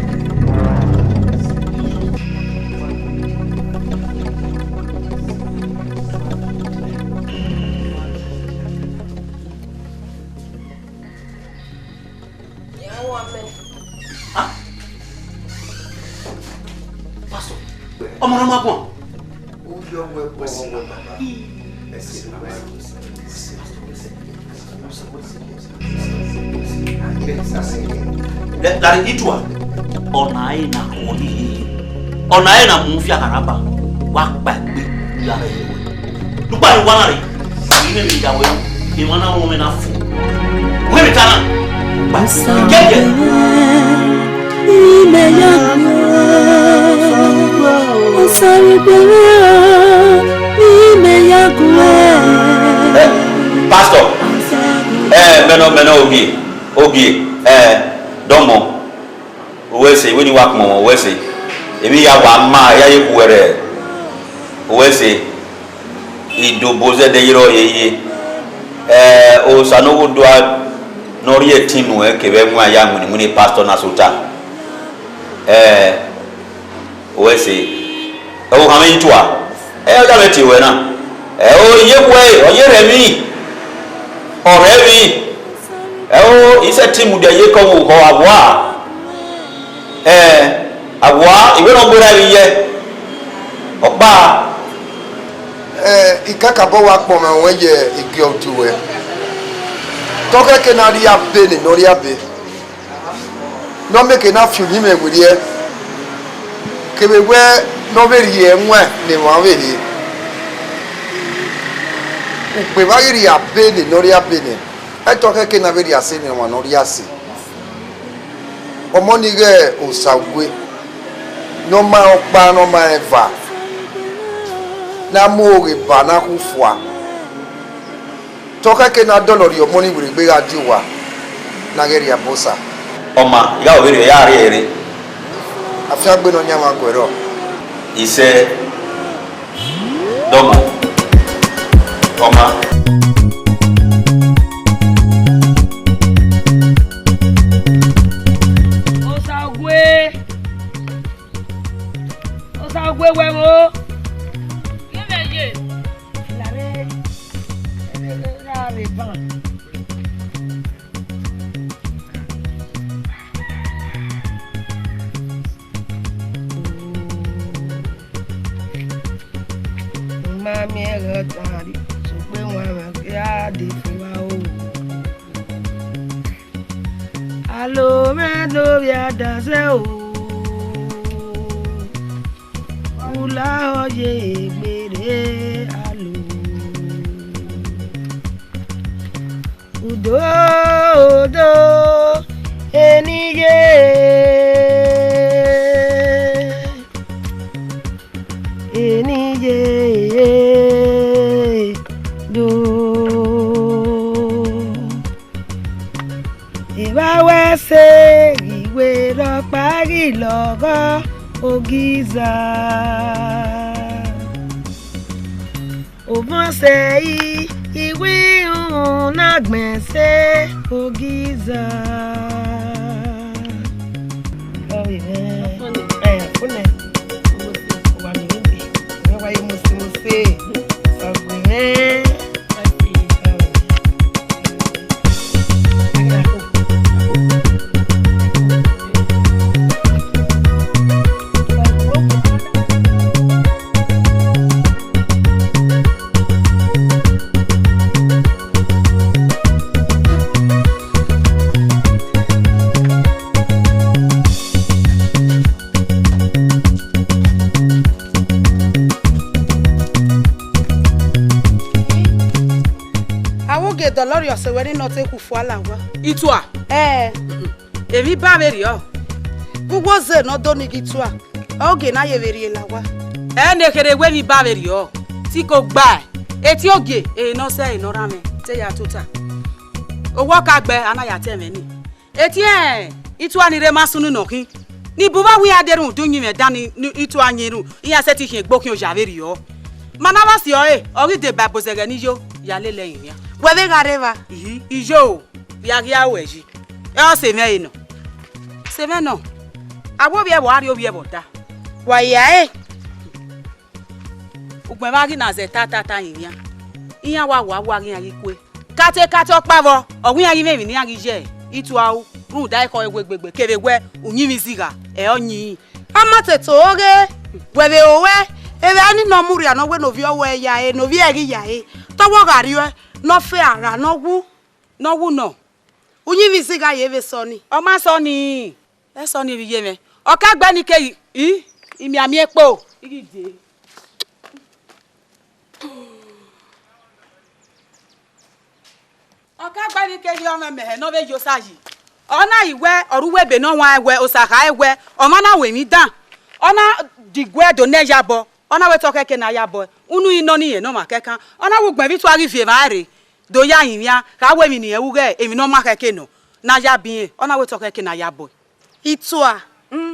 Ah, Pastor, ọmọ na ma guan. Lari itua, ọna ẹre na kọ ni, ọna ẹre na mu fi akharaba, wa kpa egbe ya rẹ yẹ wẹ. Lugba ni wa na re, ine mi ya wẹ, emwa na wọn mwẹ na fo. Wẹ mi ta na. Ba, kẹkẹ. Ime ya gue, Osarugbere, ime ya gue. Eh, Pastor, eh, mẹnọ, mẹnọ ogie, ogie, eh, dọmọ. Owẹ ẹse, wẹ ne I wa kpọnmwẹ owẹ ẹse. Emwi ya wa ma, ya ye khuẹrhẹ. Owẹ ẹse, I do bo zẹdẹ ye rrọọ ye ye. Eh, Osa ne ọ ghe odua ne ọ rhie ẹtin nuẹn kevbe ẹwaẹn ya winna iwinna pastor na sẹ ota. Eh, owẹ ẹse, ẹ wo khan mwẹ itua, ẹ ọ ya mwẹ tie ruẹ na. Ẹ o, iye khuẹ, ọ ye rhẹ emwi, ọ rhẹ emwi. Ẹ o, isẹ te mudia ye kọ vbe oghọ awua. Ẹ, awua, I wẹ ne ọ gberra emwi yẹ. Ọkpa. Ẹ, I kakabọ wa kpọnmwẹ ruẹn ye igiọtu ruẹ. Te ọ khẹke ne a rhie abe ne ọ rhie abe. Ne ọ mieke ne a fi uyinmwẹ werriẹ, kevbe wẹ ne ọ vbe rhie ẹwaẹn ne emwa vbe rhie. Ukpe vbe a ghi rhie abe ne ọ rhie abe nẹ, ẹ te ọ khẹke ne a vbe rhie ase ne emwa ne ọ rhie ase. Ọmọ ni ighẹ Osague, ne ọ ma rẹn ọkpa, ne ọ ma rẹn eva, ne a mu oghe ba ne a khu fua. Te ọ khẹke ne a dọlọ rhie ọmọ ni werriegbe gha die owa ne a ghẹ rhie abe Osa. Ọ ma, I gha vbe rhie ya rrie ẹre. Afiangbe ne ọ yan mwa guẹ rrọọ. Isẹ, dọmọ, ọ ma. Osague, Osague wẹ vbo? Ghe mwẹ ye. Lare, ra vbe ban. Ma miẹn ẹghẹ ọtan rri, sokpan wanmwẹ gha dee fua o. Alo mwẹ ne ovbi adasẹ o, u lahọ ye egbere alo. Udo, udo, eni ye, eni ye, do. Evba wẹ ẹse ghi werriẹ ọkpa ghi lọghọ ogiza. Ovọn sẹ i, iwinrunmwu na gbẹn ẹse ogiza. Ọ vbe mwẹ, ẹ, fo nẹ. Uwa miẹn vbe, mwẹ wa ye mose mose. Ọ vbe mwẹ. Avbe ogie dọlọ rhie ọse ruẹ ni ne ọ te khu fua la owa. Itua. Ẹ. Emwi ba vberriọ. Uwu oze ne ọ do ni ghi tua, ọ gie ne a ye vbe rhie la owa. Ẹ ne kherhe wẹ emwi ba vberriọ, te I ko gba ẹe. Etiọgie, ehe ne ọ sẹ ehe ne ọ rhan mwẹ, te ya tota. Owa ọ ka gbe a na ya ta ẹmwẹ nii. Etiẹn itua ni rre ma sunu nọ khin. Ni bu vbe a wi a de rhunmwuda uyinmwẹ dan ni, ni itua yin rhunmwuda, iran sẹtin khian egbe okhian oya vberriọ. Ma na vbe si ọre, ọ ghi deba ẹbozẹghẹ ne I yo, ya lele ẹrinmwian. Wẹ vbe gha rre evba? Ihi, I yo. ya ghi aro ẹre yi. Ẹ ọ sẹ mwẹ ẹre nọ. Sẹ mwẹ nọ. Avbe ovbi ẹvbo a rrie ovbi ẹvbo ọta. Wa ya ẹre. Ugbẹn vbe a ghi na zẹ ta ta ta yin iran, iran wa wa wa ghi iran ghi kue. Kate kate ọkpa vbọ, ọ wẹ iran ghi mwẹ emwi ne iran ghi ye itua ru, rhunmwuda ekhọe wegbe egbe kevbe wẹ uyinmwẹ izigha ẹ ọ yin. A ma te to oghe, wẹ vbe ro wẹ, evba ni ne ọ mu rria ne ọ wẹ ne ovbi ọvbọ ya ẹre, ne ovbi ẹre ghi ya ẹre, te ọ wẹ ọ gha rriọ ẹe, ne ọ fe a gha ne ọ wu, ne ọ wu nọ. Uyinmwẹ izigha ye vbe sẹ ọnii. Ọ ma sẹ ọnii, ẹ sẹ ọnii vbe iye mwẹ. Ọ ka gbe ni ke i, i, imiamiẹn kpo. I ghi dee. Ọ ka gbe ni ke rhie ọmwẹmwẹ hẹ ne ọ vbe ye osa yi. Ọ na yi wẹ, ọ ru uwu ebe ne ọ huanrẹn wẹ, osa khare wẹ, ọmwa na ru emwi dan. Ọ na diguẹ do nẹ yabọ, ọ na wẹ te ọ khẹke ne a yabọ. Unu i nọ ni rẹn ne ọmwa kẹkan. Ọ na wẹ ugbẹn vbe itua ghi viọ emwa rre, do ya yin ivbian, kha wẹ emwi ne irẹn ru ghẹ emwi ne ọ ma khẹke nọ, ne a ya biẹ irẹn, ọ na wẹ te ọ khẹke ne a yabọ. Itua,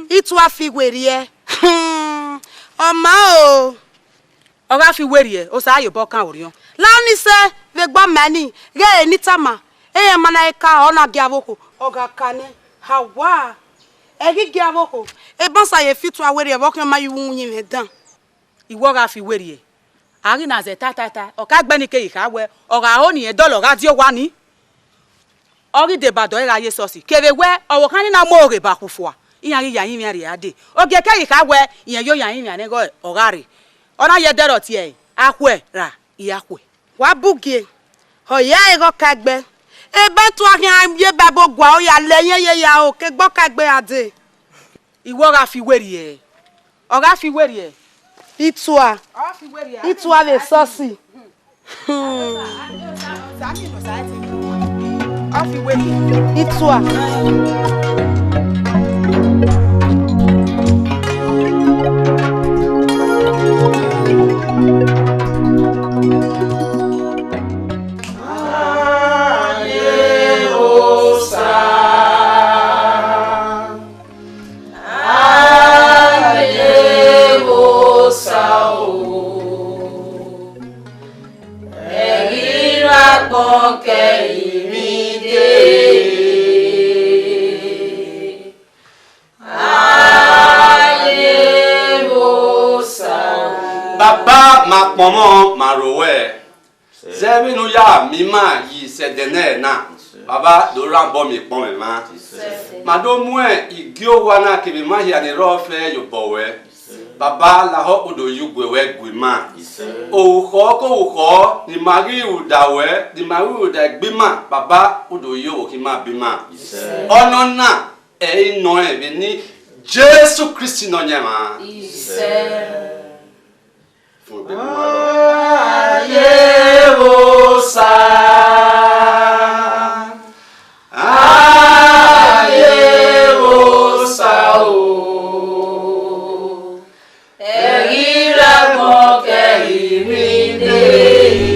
itua fi werriẹ. Ọ ma o. Ọ gha fi werriẹ, osa ye obọ kan orhiọn. La ọnii sẹ vbe egbe ọmaẹn ni, ghẹ eni tama, ẹre ma na ka ọ na gie avbe okhuo, ọ gha ka nẹ, hawa, ẹ ghi gie avbe okhuo, ebansa ye fi itua werriẹ vbe ọ khian ma ye uwu uyinmwẹ dan. Iwẹ ọ gha fi werriẹ, a ghi na zẹ ta ta ta, ọ ka gbe ni ke yi kha wẹ, ọ gha ho ne irẹn dọlọ gha die owa ni. Ọ ghi deba dọe gha ye esọsi, kevbe wẹ ọvbokhan ni na mu oghe ba khu fua, iran ghi ya rinmwian rrie a dee. Ogie ke yi kha wẹ irẹn yo ya rinmwian ne ẹghẹ ọ gha rre, ọ na ye ẹdẹrriọ tie ẹre, akhuẹ ra, I akhuẹ. Wa bugie, ọ ya ẹre ghe ọkaegbe, ebe tua khian ye Bible gua, ọ ya lẹ irẹn ye ya ro ke egbe ọkaegbe ra dee. Iwẹ ọ gha fi werriẹ, ọ gha fi werriẹ. Itua, ọ gha fi werriẹ, itua vbe esọsi. Hmm. Ọ fi werriẹ. Itua. Aye osa. Aye osa o, ẹ ghi rre agbọn ke I rhie dee. Aye osa o. Baba, ma kpọnmwẹ, ma ro wẹ. Zẹ vbene u ya miẹn ima yi sẹ ẹdẹ nẹ na, Baba, do rhan obọ miẹn ekpọnmwẹ mwa. Ma do muẹn igie owa na kevbe ima hia ni rrọọ fẹ ye obọ ruẹ. Baba, lahọ, u do ye ugue ruẹ gu ima. Orukhọ ke orukhọ ne ima ghi rhuda ruẹ, ne ima ghi rhuda egbe ima, Baba, u do ye orukhọ ima ba ima. Ọnọna ẹ i nọ rẹn vbene Jesu Kristi Nọyaẹnmwa. Aye osa, aye osa o, ẹ ghi rre agbọn ke I rhie dee.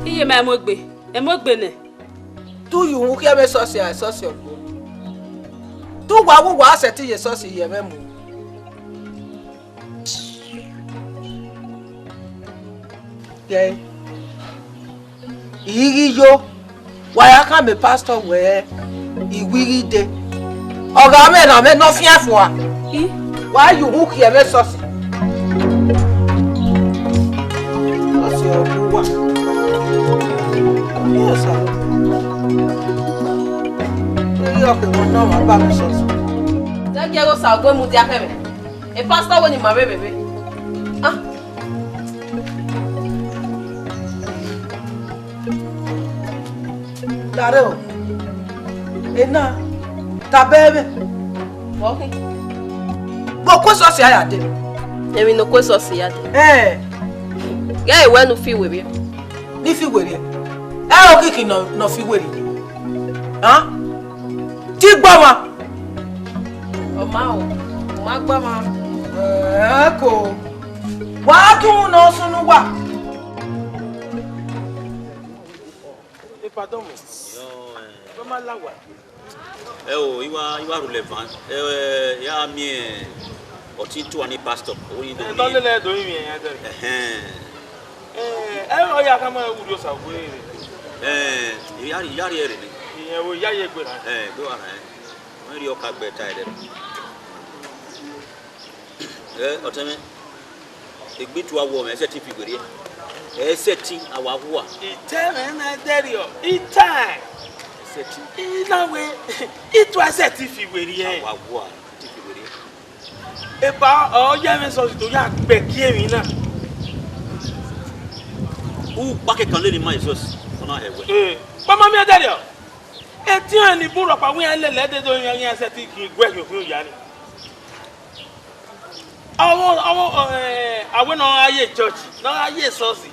Iye ma, ẹ mu egbe, ẹ mu egbe nẹ. Te u ye uhunmwu khian mwẹ esọsi a, esọsi ọkpo. Te u wa wu wa sẹtin ye esọsi ye mwẹ mu. Kẹ, I ghi yo, Wa ya khama pastor wẹẹ, I wẹ I ghi dee. Ọ gha mwẹ ne a mwẹ ne ọ fian fua. Wa ya uhunmwu khiẹ vbe esọsi. Esọsi ọ gu uwa. Yes, sir. Iye ọkpẹvbo ne ọmwa ba vbe esọsi. Zẹ gie ẹghẹ Osague mudia khẹ mwẹ. E pastor wẹ ne ima vbe vbe vbe. Ah. Dare o. Ena, taba ẹmwẹ. Vbe ọ khin? Vbe okuesọsi a ya dee? Emwi ne okuesọsi ya dee. Ẹn. Ghẹ wẹ ne u fi werriẹ. Ne I fi werriẹ? Ẹ o kiki nọ, nọ fi werriẹ. Hàn? Te I gbe ọmwa. Ọ ma o, u ma gbe ọmwa. Ẹ ko. Wa tun nọ sunu wa. Epa dọmọ. Yo, eh. Wẹ ma la wa. Ẹ o, I wa, I wa rhulẹ van. Ẹ, ya miẹn ọtẹn tua ni pastor. Ẹ, dọ lele do yin ẹn dẹ. Ẹhẹn. Ẹ, ẹ, ọ ya khama ẹ wurri Osague. Ẹ, I ya, I ya rhie ẹre ni. Iyẹn wo, I ya ye egbe na. Ẹ, egbe wa na ẹ. Wẹ rhie ọka gbe ta ẹre. Ẹ, ọtẹn mwẹ. Egbe tua wọ mwẹ, ẹ sẹtin fi werriẹ. Ẹ sẹtin a wa hua. Itẹmwẹ na dẹrriọ, ita. Ẹ sẹtin. I na wẹ, itua sẹtin fi werriẹ. A wa hua, ti fi werriẹ. Epa, ọ ya mwẹ sọsi do ya gbẹki emwi na. U kpa kẹkan lele ima Jesus, ọ na hẹ wẹ. Ee, kpama miẹn dẹrriọ. Etiọnrẹn ni bun rhọkpa wẹ iran lele ẹdẹdẹ iran, iran sẹtin gin guẹ hin okhuo ya ni. Ọmọ, ọmọ, eh, a wẹ ne ọ gha ye church, ne ọ gha ye esọsi.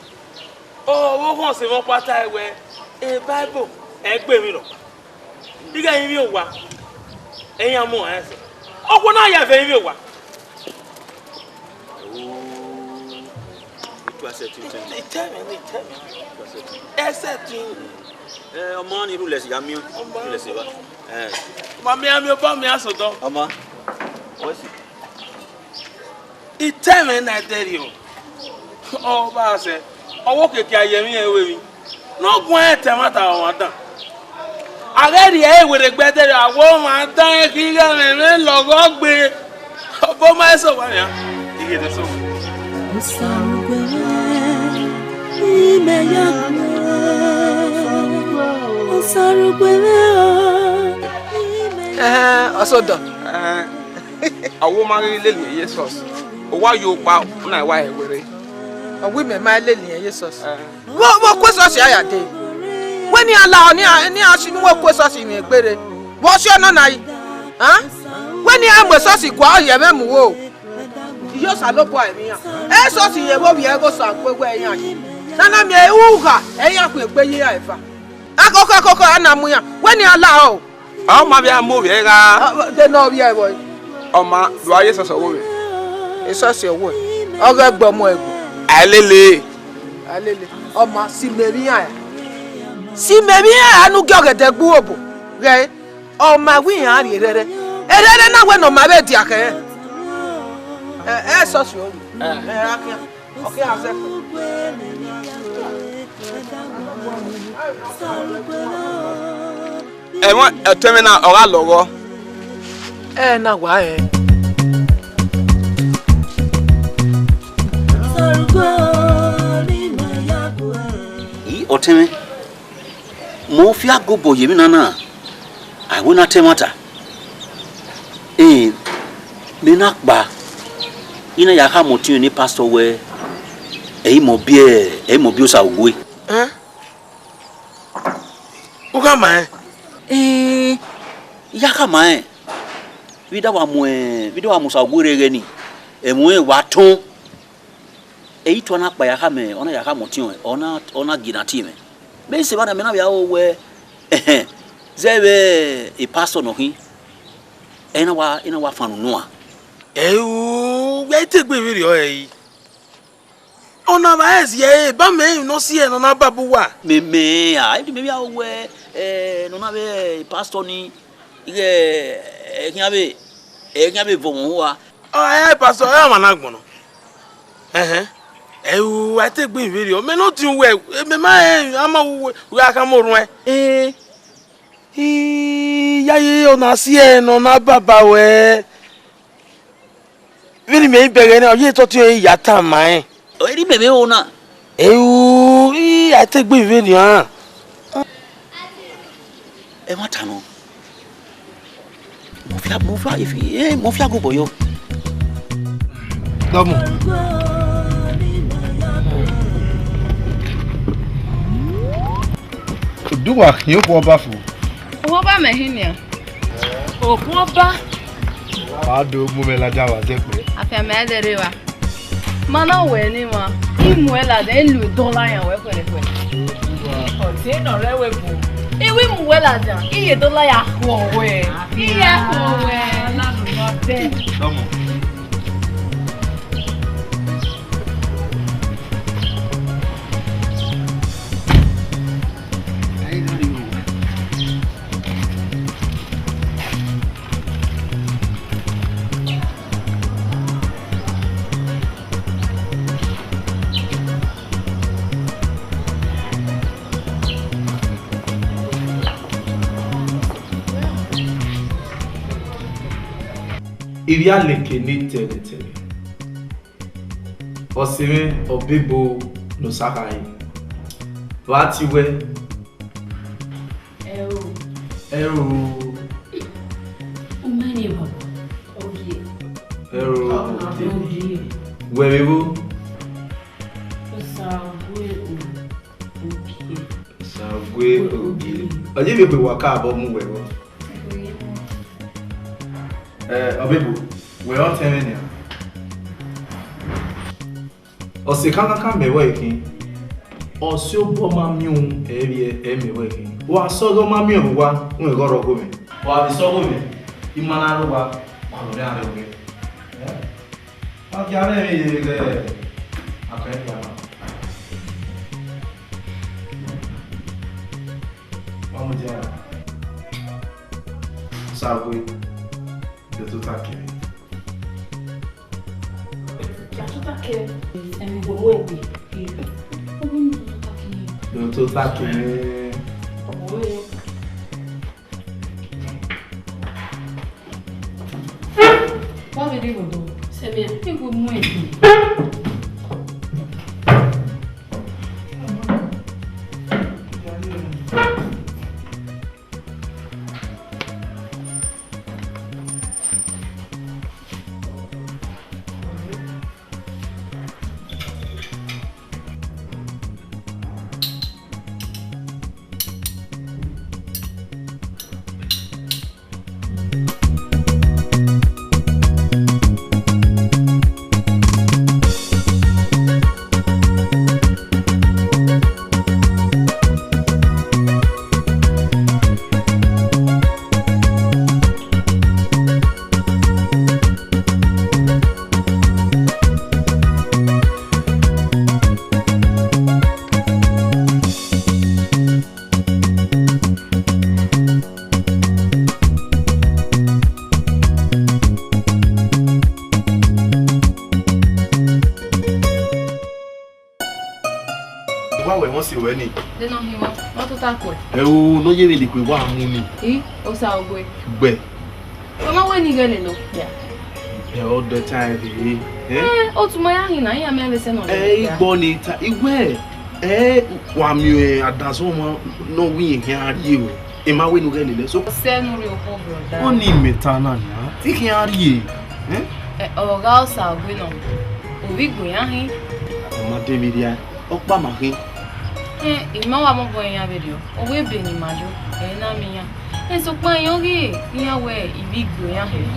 Ọ vbe oghọn sẹ mwẹ ọkpa ta wẹ, e Bible, ẹ gbe emwi rhọkpa. Ighẹ rinmwian owa, ẹ i ya mu ọnrẹn ẹsẹ. Okhuo na ya vbe rinmwian owa. Itu ẹsẹ tin, tin. Itẹmwẹ, itẹmwẹ. Ẹsẹ tin. Ẹ, ọmọ ni rhulẹ si ya miẹn. Ọmọ. Rhulẹ si ba. Ẹ. Ma miẹn, miẹn obọ, miẹn asọdọ. Ọmọ. Wẹ si. Itẹmwẹ na dẹrriọ. Ọ ba sẹ. Ọ wo keke a ye emwi ẹnrẹn ru emwi. Ne ọ guan ẹtẹ ẹmwata ọmwa dan. A ghẹ rhie ẹre werriẹ gbe ẹdẹrriọ, a wẹ ọmwa dan ẹkhin ighẹ mwẹ mwẹ lọghọ gbe. Obọ ma eso wa nian. Ighẹ ne eso. Osarugbere, ime ya gbe. Osarugbere o, ime ya gbe. Ẹhẹn, ọsọdọ. Ẹhẹn. A wẹ ma ghi lele Jesus. Ọ wa yo kpa, na wa hẹ werriẹ. Ọ wẹ imẹ ma lele Jesus. Ẹhẹn. Vbe, vbe okuesọsi a ya dee? Wẹ ne iran lahọ, ne iran, ne iran si mu okuesọsi mwẹ egbe rre. Vbe ọ si ọnọna yi? Hàn? Wẹ ne iran mu esọsi gua, ọ yẹ mwẹ mu ro. Iye Osanobua emwi iran. Esọsi yevbe ovbi ẹre ghe Osague wẹ iran yi. Ne a na miẹn ugha, ẹ i ya khu egbe ye iran eva. Akọkọ, akọkọ, a na mu iran. Wẹ ne iran lahọ o. Ọ ma vbe a mu ovbi ẹre gha. Ah, de ne ọ vbiẹ vbọ? Ọ ma do a ye esọsi ọvbo mwẹ. Esọsi ọvbo. Ọ ghẹ gbe ọmọ ẹgbe. A lele. A lele. Ọ ma si mẹ emwi iran ra. Si mẹ emwi iran ra ne u gie ọgẹdẹ gbe uhobo. Ghẹ, ọ ma wẹ iran rhie erhẹrhẹ. Erhẹrhẹ na wẹ ne ọ ma vbe dia khẹ. Ẹ, ẹ, esọsi ọvbo. Ẹ, a khian. Ọ khian zẹ. Ẹmwẹ ọtẹn mwẹ na, ọ gha lọghọ. Ẹ na wa rẹn. I, ọtẹn mwẹ, mẹ ọ fia gobọ ye emwi na na, a wẹ ne a ta ẹmwata. Ẹ, mẹ na kpa, I na ya khama ọtiọnrẹn ne pastor wẹ, ẹ i mọ biẹ, ẹ i mọ biẹ Osague. Ẹn? U khama rẹn? Ẹn, I ya khama rẹn. Vbe I da wa mu, vbe I da wa mu Osague rre ẹghẹ nii, ẹmwẹ ọnrẹn wa tọn. Ẹ i tua na kpa ya khama, ọ na ya khama ọtiọnrẹn, ọ na, ọ na gie ne a tie mwẹ. Mẹ i sẹ evba na, mẹ na vbe aro wẹ, ẹhẹn, zẹ vbe e pastor nọ khin, ẹ i na wa, i na wa fan unu a. Ẹ o, wẹ i te egbe vberriọ ẹre. Ọna vbe a zẹ ẹre, ba mẹ emwi ne ọ si ẹre ne ọ na baba uwa. Mẹ, mẹ, a, emwi ne mẹ vbe aro wẹ, ẹ, ne ọ na vbe e pastor ni, ighẹ, ẹ, khian vbe, ẹ, khian vbe vọ mwẹ uwa. Ọ, ẹ, pastor, ẹ, ọmwa na gbọnnọ. Ẹhẹn. Ẹ u, a te gbe vberriọ, mẹ ne ọ diọn uwẹ, mẹ ma rẹn, a ma wu uwẹ, uwẹ a khama orhuẹn. Ẹ, iyayi, ọ na si ẹe ne ọ na baba ruẹ. Vbene imẹ i bẹghe na, ọ ye tọtiọn ya tama rẹn. Ọ i re imẹ vbe ho na. Ẹ u, I, a te gbe vberriọ. Ẹmwata nọ. Mọfia, mọfia, efi, eh, mọfia gobọ yọ. Dọmọ. Udu wa khian okhuo ọba fo. Okhuo ọba mẹ hin nian. Okhuo ọba. Wa do mu mwẹ ladian wa zẹkpẹ. Afianma ẹdẹrẹ wa. Ma na wẹ ne emwa, I mu ẹre ladian, I lu dọla yan wẹ khuẹrhẹkhuẹ. Ọtiẹn nọ rẹ wẹ bu. I wi mu wẹ ladian, I ye dọla ya khuọ wẹ. I ya khuọ wẹ. Dọmọ. Ivbi aleke ne tẹrẹtẹrẹ, ọse mwẹ Ọbebo ne Osakhare, vbe a tie wẹ? Ẹro. Ẹro. U ma rẹn bọbọ. Ogie. Ẹro. Ogie. Wẹ vbe vbo? Osague Ogie. Osague Ogie. Ọ ye vbe egbe wa ka abọ mu wẹ vbọ? Ẹ, Ọbebo, wẹ ọtẹn mwẹ nian. Ọse kankankan mẹ vbọ ẹre khin, ọse obọ ma miẹn uhunmwu ẹ vbiẹ ẹ mẹ vbọ ẹre khin. Wa sẹ ọghe ọ ma miẹn vbe owa, rẹn ọghe ọ rre ọghe mwẹ. Wa vbe sẹ ọghe mwẹ, I ma na rre owa, wa lọ rre arre ọghẹ. Ẹ? Wa gie mwẹ vbe ye ghe, a kan ya na. Wa mu dia. Osague, do tota kẹ. Tota kẹ. Ẹmwẹ gbe wẹ gbe. Do tota kẹ. Wa vbe degho do? Sẹmia, I gu mu ẹn. Wa wẹ ẹmwẹ ọse ruẹ ni. De nọ hin wa, wa tota kuẹ. Ẹ o, ne ọ ye vbe leke wa mu ni. I, Osague. Gbẹ. Wa ma wẹ ne I ghẹ lele okpia. Ẹ, ọ dẹ ta ẹre. Ẹ? Ẹ, otu ma ya hin na, iran mẹ vbe sẹ nọ. Ẹ, lele okpia. Igbọ ni ta, I wẹ, ẹ, wa miẹn adanzẹ ọmwa ne ọ wẹ irẹn khian rrie o. I ma wẹ ne u ghẹ lele so. Sẹ ne u rrie okhuo, brother. Ọ ni mẹ ta na nia, te I khian rrie. Ẹ? Ẹ, ọ gha Osague nọ, ovbi igbo iran hin. Ọ ma de vbe rria, ọkpa ma khin. Ẹ, I ma wa mobọ iran vberriọ, ọ wẹ ebe ne ima yo, ẹ i na miẹn iran. Ẹ, sokpan iran ghi iran wẹ ivbi igbo iran hin.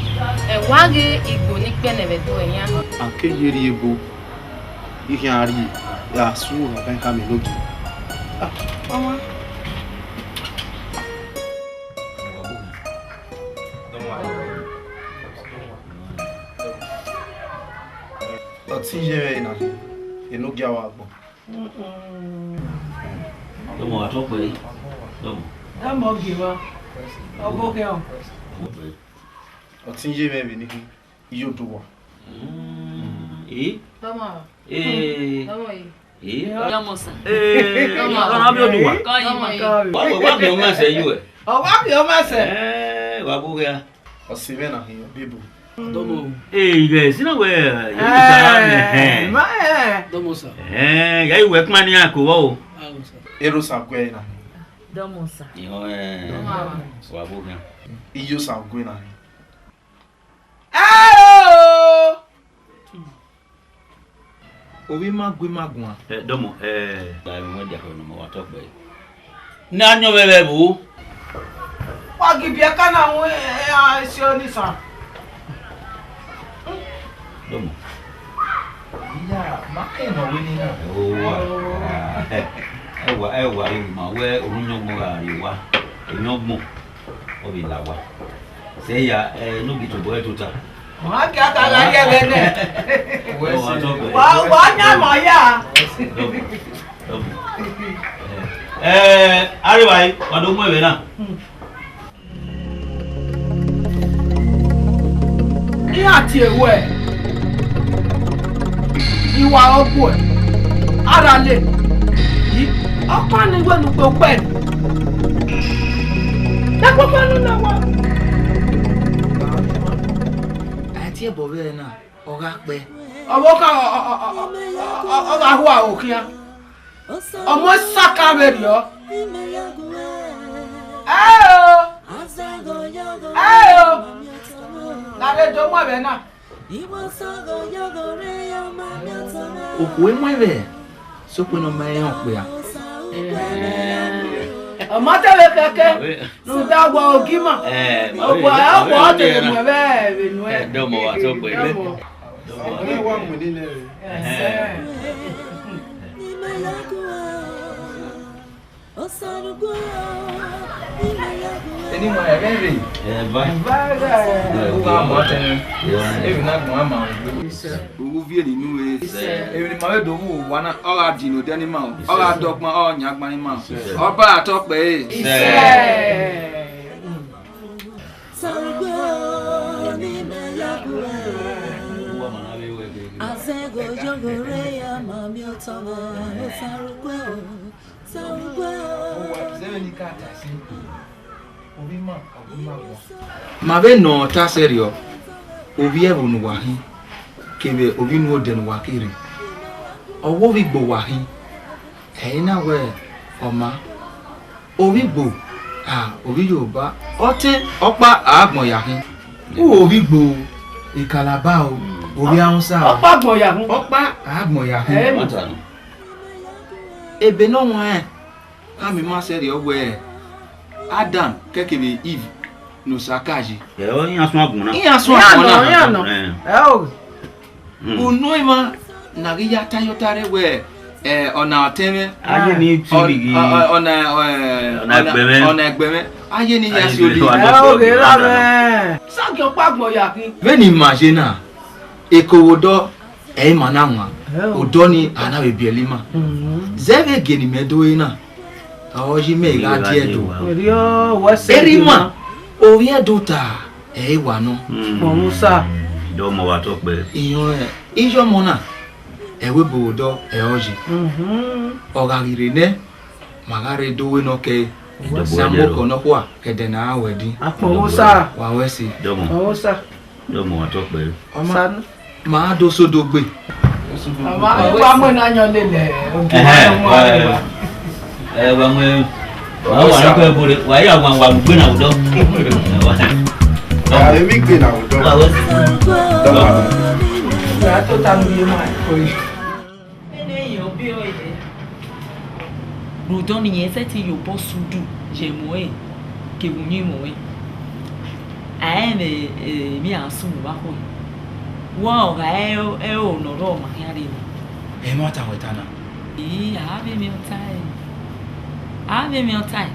Ẹ, wa ghe igbo ni kpẹnẹ vbe ẹdẹ iran. A ke ye rrie ebo, I khian rrie, ya su na kan khama enogie. Ah, mama. Ọtẹn ye mwẹ na, enogie wa gbọn. Dọmọ, wa tọ kpẹre. Dọmọ. Dọmọ gie wa. Ọbo kẹ ọ. Ọtẹn ye mwẹ vbe ne I khin, I yo do wa. Mm, Ii. Tọmọ. Ee. Tọmọ yi. Ii. Tọmọ sa. Ee. Tọmọ. Ọna mi oduwa. Kọ yi ma. Tọmọ yi. Wa, wa, wa miẹn ọmọ ẹsẹ yi wẹ. Ọ wa miẹn ọmọ ẹsẹ. Ee, wa bu ghe a. Ọ si mwẹ na hin, bibu. Domo. Ee, ighẹ si na wẹ, Eh, ma, eh. Domo sa. Eh, ya i wẹ kuma ni a ko vbọ o. Aro sa. Ero sa guẹ na. Domo sa. Iyo, eh. Domo. Wa bu ghe a. Iyo sa guẹ na. Aro! Ovbi ima gu ima guan. Eh, domo, eh, da emwi wẹn dia khẹ ne ọ ma wa tọ kpẹre. Ne a yọn mwẹ vbe ẹvbo. Wa gi biẹ ka na wọn, eh, a si ọni sa. Domo. Iya, ma ke nọ wẹ ni na. Owa. Ẹwa, ẹwa, ma wẹ orhunmwuyọngbọn gha rrie owa. Emwọnmwọngbọn. Ọ vbe la owa. Sẹ ya, eh, ne u gi tobọ ẹre tota. Ọ ma gie a ka gha rrie ẹghẹ nẹ. Wa, wa yan ma ya. Dọbọ, dọbọ. Eh, eh, arevbare, wa do mu ẹmwẹ na. Iran tie ruẹ, I wa ọgbuẹ, a rha le. I, ọkpa ni wẹ ne u kpe ukpẹ. Ẹkpọkpa ne u na wa. A tie ẹbọ vbe ẹre na, ọ gha kpẹ. Ọvbokhan ọ, ọ, ọ, ọ, ọ, ọ gha hua aro khian. Ọmọ Isaka vberriọ. Ẹo! Ẹo! Na rre do mu ẹmwẹ na. Okhuo i mu ẹmwẹ, sokpan ne ọ ma rẹn okpia. Ọ ma te vbe kẹkẹ, rhunmwuda wa ogi ima. Okhuo, okhuo ọ te vbe mu ẹmwẹ vbe nuẹn. Dọmọ wa sokpan. Dọmọ. Ọmọ wa mu nene rẹ. Ẹhẹn. Eni ma ẹghẹ rre. Eva. Eva ẹghẹ. Eva ma tẹn. Eva. Emwi na gbọn ma. Uwu viẹ ni nu re. Emwi ne ma vbe do mu owa na, ọ gha di ne odẹ ni ma o. Ọ gha dọkpan, ọ yan gban ni ma o. Ọ ba atọ kpẹre. Isẹ. Azẹgo yogho rre ya ma miotọ mwẹ, Osarukuẹ o, Osarukuẹ o. Ma vbe nọ ta sẹrriọ, ovbi ẹvbo ne uwa khin, kevbe ovbi inuodẹ ne uwa ke rre, ọ wẹ ovbi igbo uwa khin, ẹ i na wẹ ọ maa. Ovbi igbo, a, ovbi Yoruba, ọtẹn, ọkpa, a gbọn ya khin. U ovbi igbo, Kalaba o, ovbi Hausa o. Ọkpa gbọn ya khin. Ọkpa, a gbọn ya khin. Ebe ne ọ huanrẹn, khama ima sẹrriọ wẹẹ, Adam kevbe Iv ne Osa ka yi. Ẹ, ọ, iran suẹn agbọn na. Iran suẹn agbọn na. Iran nọ, iran nọ. Ẹ o. Unu emwa ne a ghi ya ta ye ota rre wẹẹ, ẹ, ọna ọtẹn mwẹ. A ye ni tiri ghi. Ọ, ọ, ọna, ẹ, ọna ẹgbẹ mwẹ. Ọna ẹgbẹ mwẹ. A ye ni ya si oli. Ẹ o, ghe ra mwẹ. Sagiẹn ọkpa agbọn ya khin. Vbene ima ye na, eko vbe odọ, ẹ i ma na wan. Ẹ o. Odọ ni a na vbe biẹlẹ ima. Zẹ vbe gie ne imẹ do re na, ọ yi mẹ gha die ẹdo. Erriọ, wẹ sẹ erriọ ima, ovbi ẹdo ta. Ẹ i wa nọ. Ọmọ Musa. Dọmọ wa tọ kpẹre. Iyọn, iyọmọ na, ẹ wẹ ebo vbe odọ ẹ ọ yi. Ọ gha ghi rre nẹ, ma gha rre do wẹ nọ kẹ. Dọmọ. Sa mọ ọkọ nọkhua, ẹdẹ ne a wẹ din. Akpọnmwẹ Osa. Wa wẹ ẹse. Dọmọ. Ọmọ Musa. Dọmọ wa tọ kpẹre. Ọmọ. Sa nọ. Ma do sẹ odogbe. Wa mu ena yan lele. Ẹhẹn, wa, ẹ, wa mu, wa wa na kọ ẹbọ re, wa ya wa wa mu gbe na odọ. Wa mi gbe na odọ. Wa wẹ. Dọmọ. Ya to ta mu ye ma ko. Ene ye obi o ye. Rhunmwuda ọnii, irẹn sẹtin ye obọ sudu ye ẹmwẹ ọnrẹn kevbe uyinmwẹ ọnrẹn. A rẹn mwẹ emwi a sunu vbe akhọe. Wẹ ọ gha ẹro, ẹro ne ọ rrọọ ma khian rre nẹ. Ẹmwata wẹ ta na? Ii, a vbe miẹn ọta ẹre. A vbe miẹn ọta ẹre.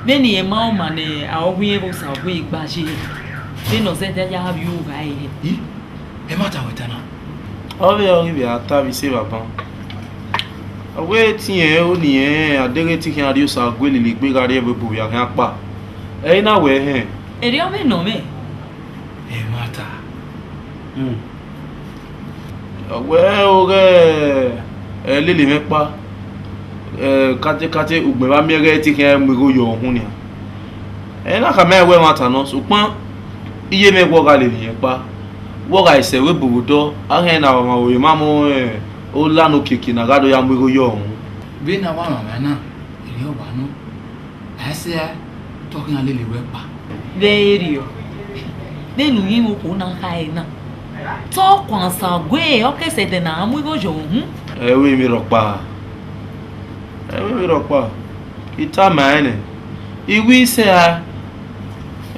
Vbene irẹn ma rẹn ọma ne a ọ gu irẹn vbe Osa ọ gbe gba ye, vbene ọ zẹdẹ ya vbe ru gha ẹre. Ii, ẹmwata wẹ ta na? Ọ vbe ọ ghi vbe a ta vbe ise evba ban. Ọ wẹ te irẹn ro ne irẹn a deghẹ te khian rrie Osa gue lele egbe gha rrie ẹvbo ebo vbe a khian kpa. Ẹ i na wẹ hẹn. Erriọ vbe nọ mwẹ. Ẹmwata. Hmm. Wẹ ọghe, ẹ lele mwẹ kpa, ẹ, katekate ugbẹn vbe a miẹn ghẹ te I khian mu igho yọ uhunmwu nian. Ẹ na khama ẹre wẹ ẹmwata nọ, sokpan iye mwẹ wẹ ọ gha lele irẹn kpa, wẹ ọ gha sẹ vbe bu vbe odọ, a khian na vbe ọmwa vbe ma mu, ẹ, ola ne okiekie ne a gha do ya mu igho yọ uhunmwu. Vbene a wa mwamwa na, erriọ wa nọ. Ẹ sẹ, te ọ khian lele ruẹ kpa. Vbe erriọ, vbene uyinmwẹ okhuo na khare na, te ọ kuan Osague, ọ ke sẹ ẹdẹ ne a mu igho yọ uhunmwu. Ẹ i ru emwi rhọkpa, ẹ i ru emwi rhọkpa, I tama ẹn nẹ, I wẹ isẹ a,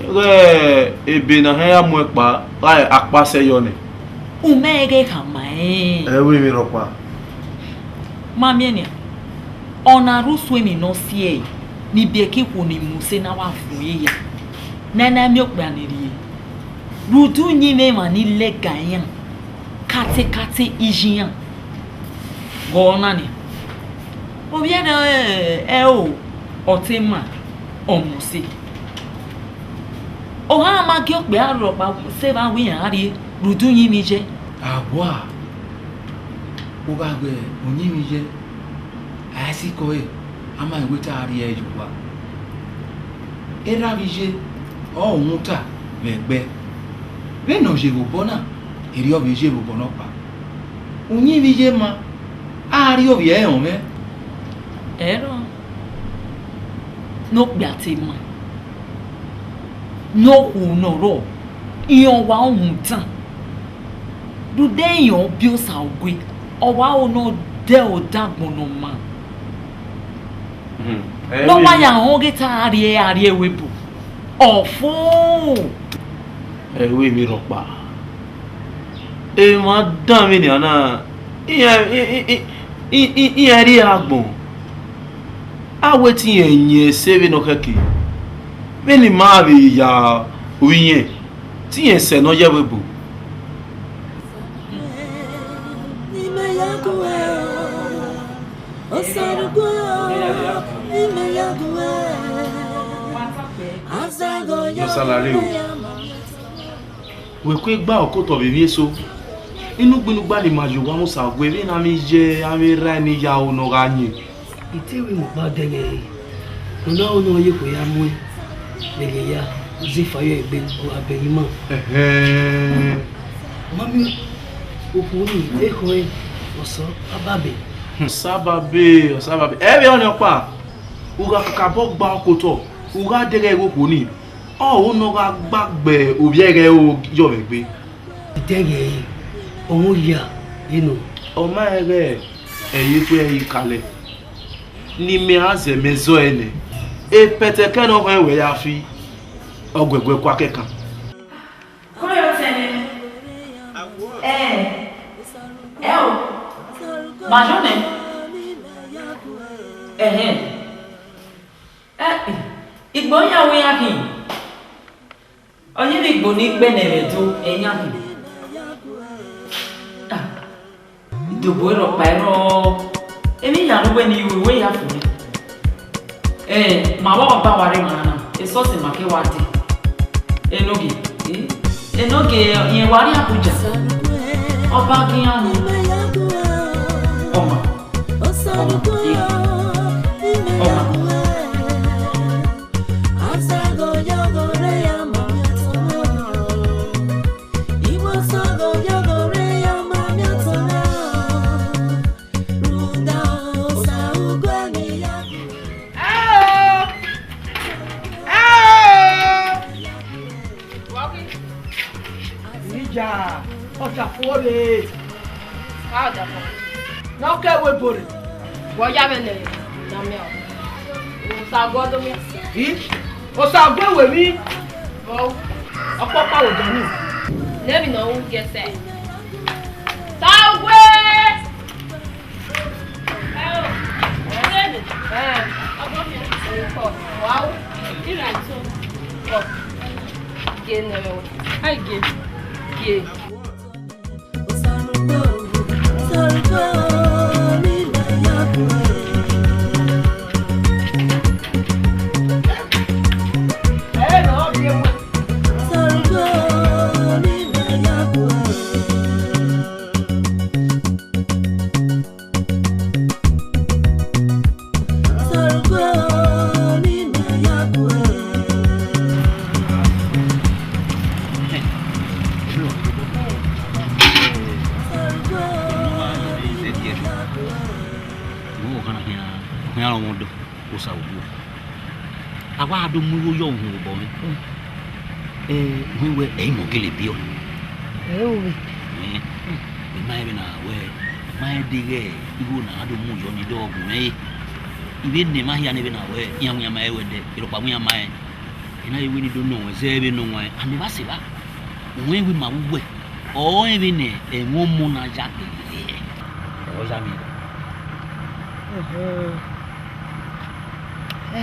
ighẹ ebe ne a khian ya muẹn kpa, gha akpa sẹ yọ nẹ. U ma ghẹ khama ẹn. Ẹ i ru emwi rhọkpa. Ma miẹn nian, ọ na rre usun emwi ne ọ si ẹe, ni biẹ ke ikhuo ni mu use na wa vuọn hia, ne a i na miẹn okpia ni rrie, rhunmwuda uyinmwẹ emwa ni lẹga iran, katekate iye iran. Ghe ọna nian, ovbi ẹre ẹro, ọ te ma, ọ mu use. Ohan ma gie okpia rhọkpa sẹ evba wẹ iran rrie, rhunmwuda uyinmwẹ iye. Awa, u gha ghe uyinmwẹ iye, a i sikẹ ọre, a ma wẹ te a rrie ẹre ye owa. Erha vbe iye ọre uhunmwu ta vbe ẹgbẹ. Vbene ọ ye vbe obọ na, erriọ vbe iye vbe obọ nọkpa. Uyinmwẹ iye ma, a rrie ovbi ẹre rọnmwẹ. Ẹrọ ne okpia te ma, ne okhuo ne ọ rrọọ, irẹn ọwa uhunmwu dan. Rhunmwuda irẹn ọ biẹ Osague, ọ wa ho ne ọ dẹ odẹ agbọn ne ọ maa. Hmm. Ne ọ wa ya họn ghe te a rrie, a rrie ẹvbo ebo. Ọfo! Ẹ i ru emwi rhọkpa. Emwa danmwẹ nian na, iran, i, i, i, i, i, iran rrie agbọn. A wẹ te irẹn yin ẹse vbene ọ khẹke, vbene ima vbe ya ru irẹn, te irẹn sẹ ne ọ ye ẹvbo ebo. Nọ salare o. Wẹ kue gba okotọ vbe emwi eso. Inugbinugba ne ima ye owa mu Osague vbene a vbe ye, a vbe rra ne iyaro ne ọ gha yin. I te ru imukpa dẹghe ẹre, ne ọ na ho ne ọ ye ekhue ya muẹn, vbe ghe ya zẹ ifa yọ egbe gu abẹ ye ima. Ẹhẹn. Ma miẹn okhuo ni, ekhọe, ọsọ, ababe. Ọsababẹ, ọsababẹ. Ẹ vbe ọnii ọkpa, u gha kakabọ gba okotọ, u gha dẹghe ẹghẹ okhuo ni, ọ ho ne ọ gha gba gbe ovbi ẹghẹ ro yọ mwẹ egbe. Dẹghe ẹre, ọ mwẹ oya ye nọ. Ọ ma rẹn ighẹ ẹ i ye ekhue ẹre I kalẹ, ne imẹ ra zẹ mẹ zẹ ọe nẹ, epẹtẹ kẹ ne ọ khọn wẹ ya fi, ọ guẹguẹ kua kẹkan. Kọyọ tẹn nẹ. Ẹ, ẹ o, ma yọ nẹ. Ẹhẹn. Ẹ, igbo ya wẹ iran khin. Ọ yevbe igbo ni gbe nẹ vbe Ẹdo, ẹyan khin. Ah, idobo rhọkpa i rrọọ. Emwi iran ne uwẹ ni ru, wẹ ya fo nẹ. Ẹ, ma vbe ọba wa rre emwa na, esọsi ma ke wa dee. Enogie, eh? Enogie, irẹn wa rrie Abuja. Ọba gie iran ru. Ọma. Ọma. Ọma. Ao! Ao! Ija, ọta fo re. Ka ọta fo. Ne ọ ke ẹvbo ebo rre. Wẹ ọ ya vbe nẹ na miẹn o. Osague do miẹn. I? Osague wẹ emwi. Ọ, ọkpọkpa wẹ dọni. Ne emwi ne ọ ru gie sẹ. Osague! Osaruguo, a wa do mu igho yọ uhunmwu obọ mwẹ. Ẹ, uhin wẹ, ẹ i mẹ ọ gele biẹ ọe. Ẹ o. Ẹ, I ma rẹn vbene wẹ, I ma rẹn deghẹ igho ne a do mu yọ ni do gu mwẹ re. I vbe nẹ emwa hia nẹ vbene wẹ, iran winna ma rẹn wẹ dẹ, rhọkpa winna ma rẹn. I na ye wẹ ne I do nọ ruẹn zẹ vbene ọ wan, and evba sẹ evba, uwẹ wẹ ima vbe uwẹ, ọ rẹn vbene ẹmwẹ ọmọ na ya gbe ye. Ọ ya miẹn. Ẹhẹn. Ẹ,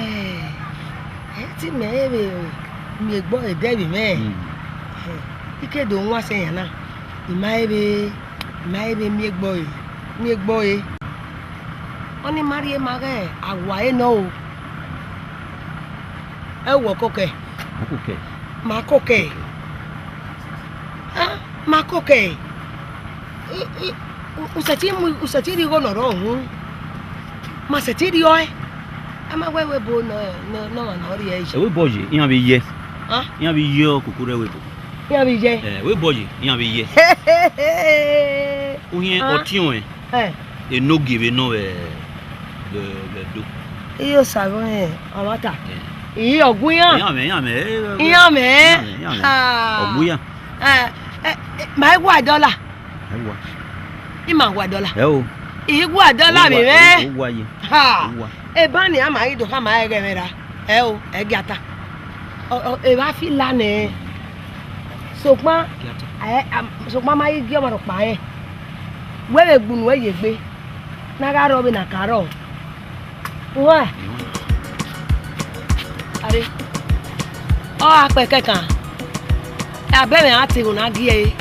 ẹ te imẹ vbe miẹn egbe ẹdẹ vbe mwẹ. Mm. Ẹ, I ke do wan sẹ yan na, I ma vbe, I ma vbe miẹn egbe ẹre, miẹn egbe ẹre. Ọni ma rhie ma ghẹ awa ẹre nọ o. Ẹ wọ kọkẹ. Ma kọkẹ. Ma kọkẹ. Ah, ma kọkẹ. I, i, u, u sẹtin mu, u sẹtin rhie igho ne ọ rrọọ uhunmwu. Ma sẹtin rhie ọe. A ma wẹ ẹvbo nọ, nọ, nọ ọmwa ne ọ rhie ẹre. Ẹvbo obọ ye, iran vbe yẹ. Ah? Iran vbe yẹ okoko rẹ ẹvbo obọ. Iran vbe yẹ. Ẹ, ẹvbo obọ ye, iran vbe yẹ. Uhin ọtiọnrẹn. Ẹ. Enogie vbe nọ vbe, vbe, vbe Ẹdo. Iye Osa vbe ọmwa ta. Ẹ. Iye ọgua iran. Iran mwẹ, iran mwẹ, ẹ, ẹ, iran mwẹ. Iran mwẹ, iran mwẹ. Ha. Ọgua iran. Ẹ, ẹ, ẹ, ma i wa dọla. Ẹ wa. I ma wa dọla. Ẹ o. I wa dọla vbe mwẹ. O wa ye. Ha. O wa. Eba ni a ma ghi do khama ẹghẹ mwẹ ra. Ẹ o, ẹ gia ta. Ọ, ọ, evba fila nẹ. Sokpan, ẹ, am, sokpan ma ghi gie ọmwa rhọkpa rẹn. Wẹ vbe gbe unu ye egbe, ne a gha rrọọ vbene a ka rrọọ. Uwa. Are. Ọ gha kpẹ kẹkan. Abẹ mwẹ a te unu na gie ẹre.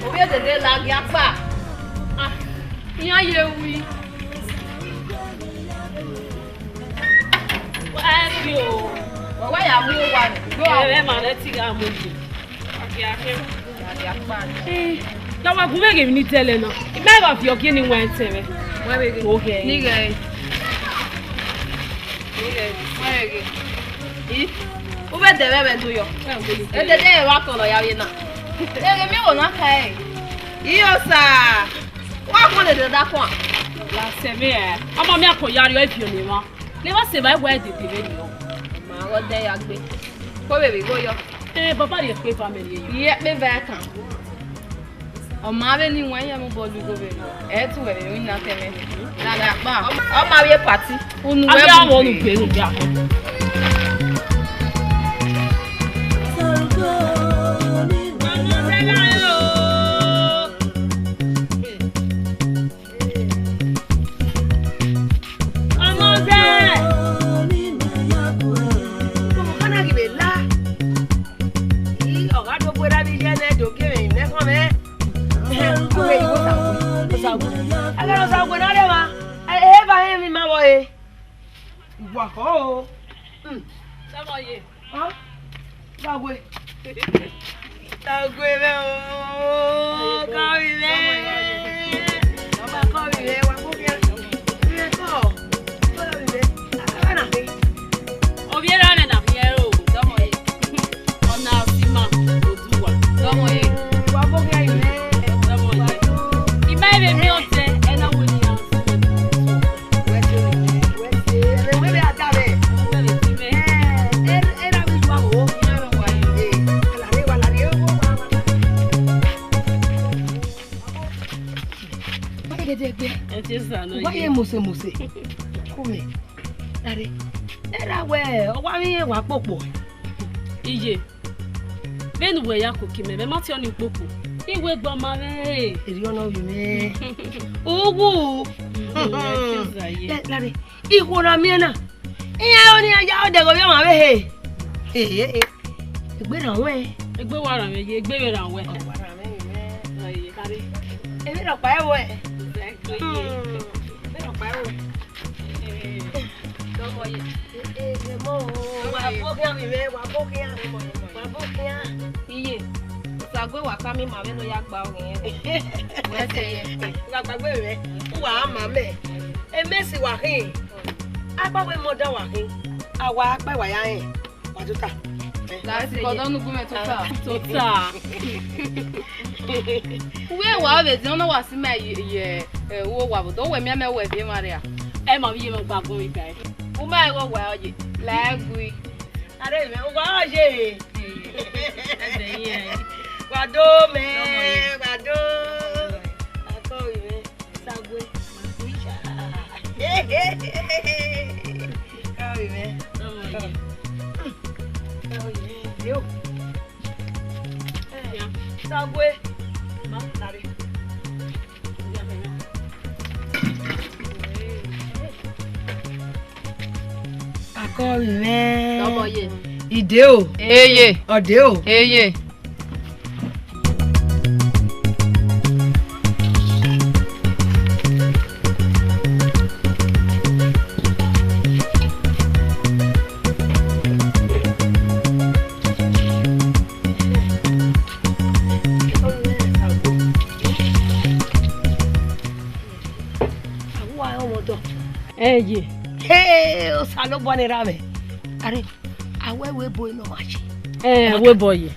Ovbi Edede la gie akpa. Ah, iran ye wi. Wa ẹ fi o. Wa ya mu wa. Ẹ ma rẹ ti gha mu yi. Ẹ, ya wa gu mwẹ ghe emwi ni tẹlẹ na. I ma gha viọ gie ne I wan ẹtẹn mwẹ. Wẹ vbe ghe. Oghẹ. Ni ghẹ. Ni ghẹ. Wẹ vbe ghe. I, u vbe dẹ vbe ẹmwẹ do yọ. Edede ẹre wa kọlọ ya vbe na. Eghe mi wo na ka ẹre. Iye Osa. Wa kọn ne dada kọn. La sẹ vbe ẹ. Ọmọ mi akọ ya rriọ iviọ ne emwa. Ne emwa sẹ evba ẹwa Edede vbe rriọ. Ma ghe ọdẹ ya gbe. Ko vbe vbe igho yọ. Ẹ, baba rhie ẹkpeva mẹ rhie yọ. Rhie ẹkpeva ẹkan. Ọ ma vbe ne I wan iran mu bọọlu igho vbe rriọ. Ẹ tu wẹ vbe emwi na tẹmwẹ. Lala kpa. Ọ ma vbe pati. Unu wẹ. Abia mu unu gbe unu bia. Ọmọ zẹ. Ọmọ kan na ghi vbe la. I, ọ gha do bu erha vbe iye nẹ, do gie mwẹ ne ẹkhọn mwẹ. Ẹhẹn, ọ wẹ igho Osaruguo, Osaruguo. Ẹghẹ ne Osaruguo na rre emwa, eva hẹ emwi ma vbọ re. Wa khọ o. Hmm. Sọmọ ye. Hàn? Dagwe. Dagwe vẹ o. Kọvbi vẹ. Kọvbi vẹ, wa kọ via. Vẹ kọ. Kọvbi vẹ. Ana. Ovbi erha mwẹ na khian ẹre o. Dọmọ ye. Ọna ọsima oduwa. Dọmọ ye. Wa kọ via ime. Dọmọ ye. I ma vbe miẹn ọtẹn, ẹ na wẹ ne iran. Wa ye mose mose. Kọmẹ. Dare. Erha wẹ, ọ wa vbe irẹn wa kpokpo. Iye. Vbene uwẹ ya koko imẹ, mẹ ma tie ọnii ukpokpo. I wẹ gbe ọma mwẹ. Erriọ ne ovbi mwẹ. Uwu. Ẹ, lare, ikhuo na miẹn na. Iran ro ne iran ya odẹ ghe ovbi ọmwa vbe he. Egbe rhan wẹ. Egbe wa rhan mwẹ ye, egbe vbe rhan wẹ. Ọ wa rhan mwẹ ye. Emwi rhọkpa ẹvbo ẹ. Exactly. Hmm. Emwi rhọkpa ẹvbo ẹ. Dọmọ ye. Wa bo khian vbe mwẹ, wa bo khian. Wa bo khian. Iye. Osague wa ka mi ma vbene ọ ya gba ọghe irẹn. Wẹ sẹ ye. Wa gbagbe mwẹ. Uwa ma mẹ. Emesi wa khin, a gba wẹ mọ dan wa khin, a wa kpẹ wa ya rẹn, wa tota. Lati kọ dọnu gu mẹ tota. Tota. Uwẹ wa vbe diọn na wa si ma ye, ye, eh, uwu owa vbe odọ, uwẹ miẹn mẹ wẹ vbe emwa rria. Ẹ ma vbe ye mwẹ gba gun igba ẹre. U ma ghe owa ọye, la ẹe gui. Are mwẹ, owa ọye. Wa do mẹ, wa do. Akọ mwẹ, Sague. Akọ mwẹ. Akọ mwẹ. Yo. Sague. Ma tare. Akọ mwẹ. Tọmọ ye. Ide o. Eye. Ọde o. Eye. Eye. He, Osanobua ne erha mwẹ. Are, a wẹ ẹvbo nọ ma ye. Ẹ, ẹvbo ye.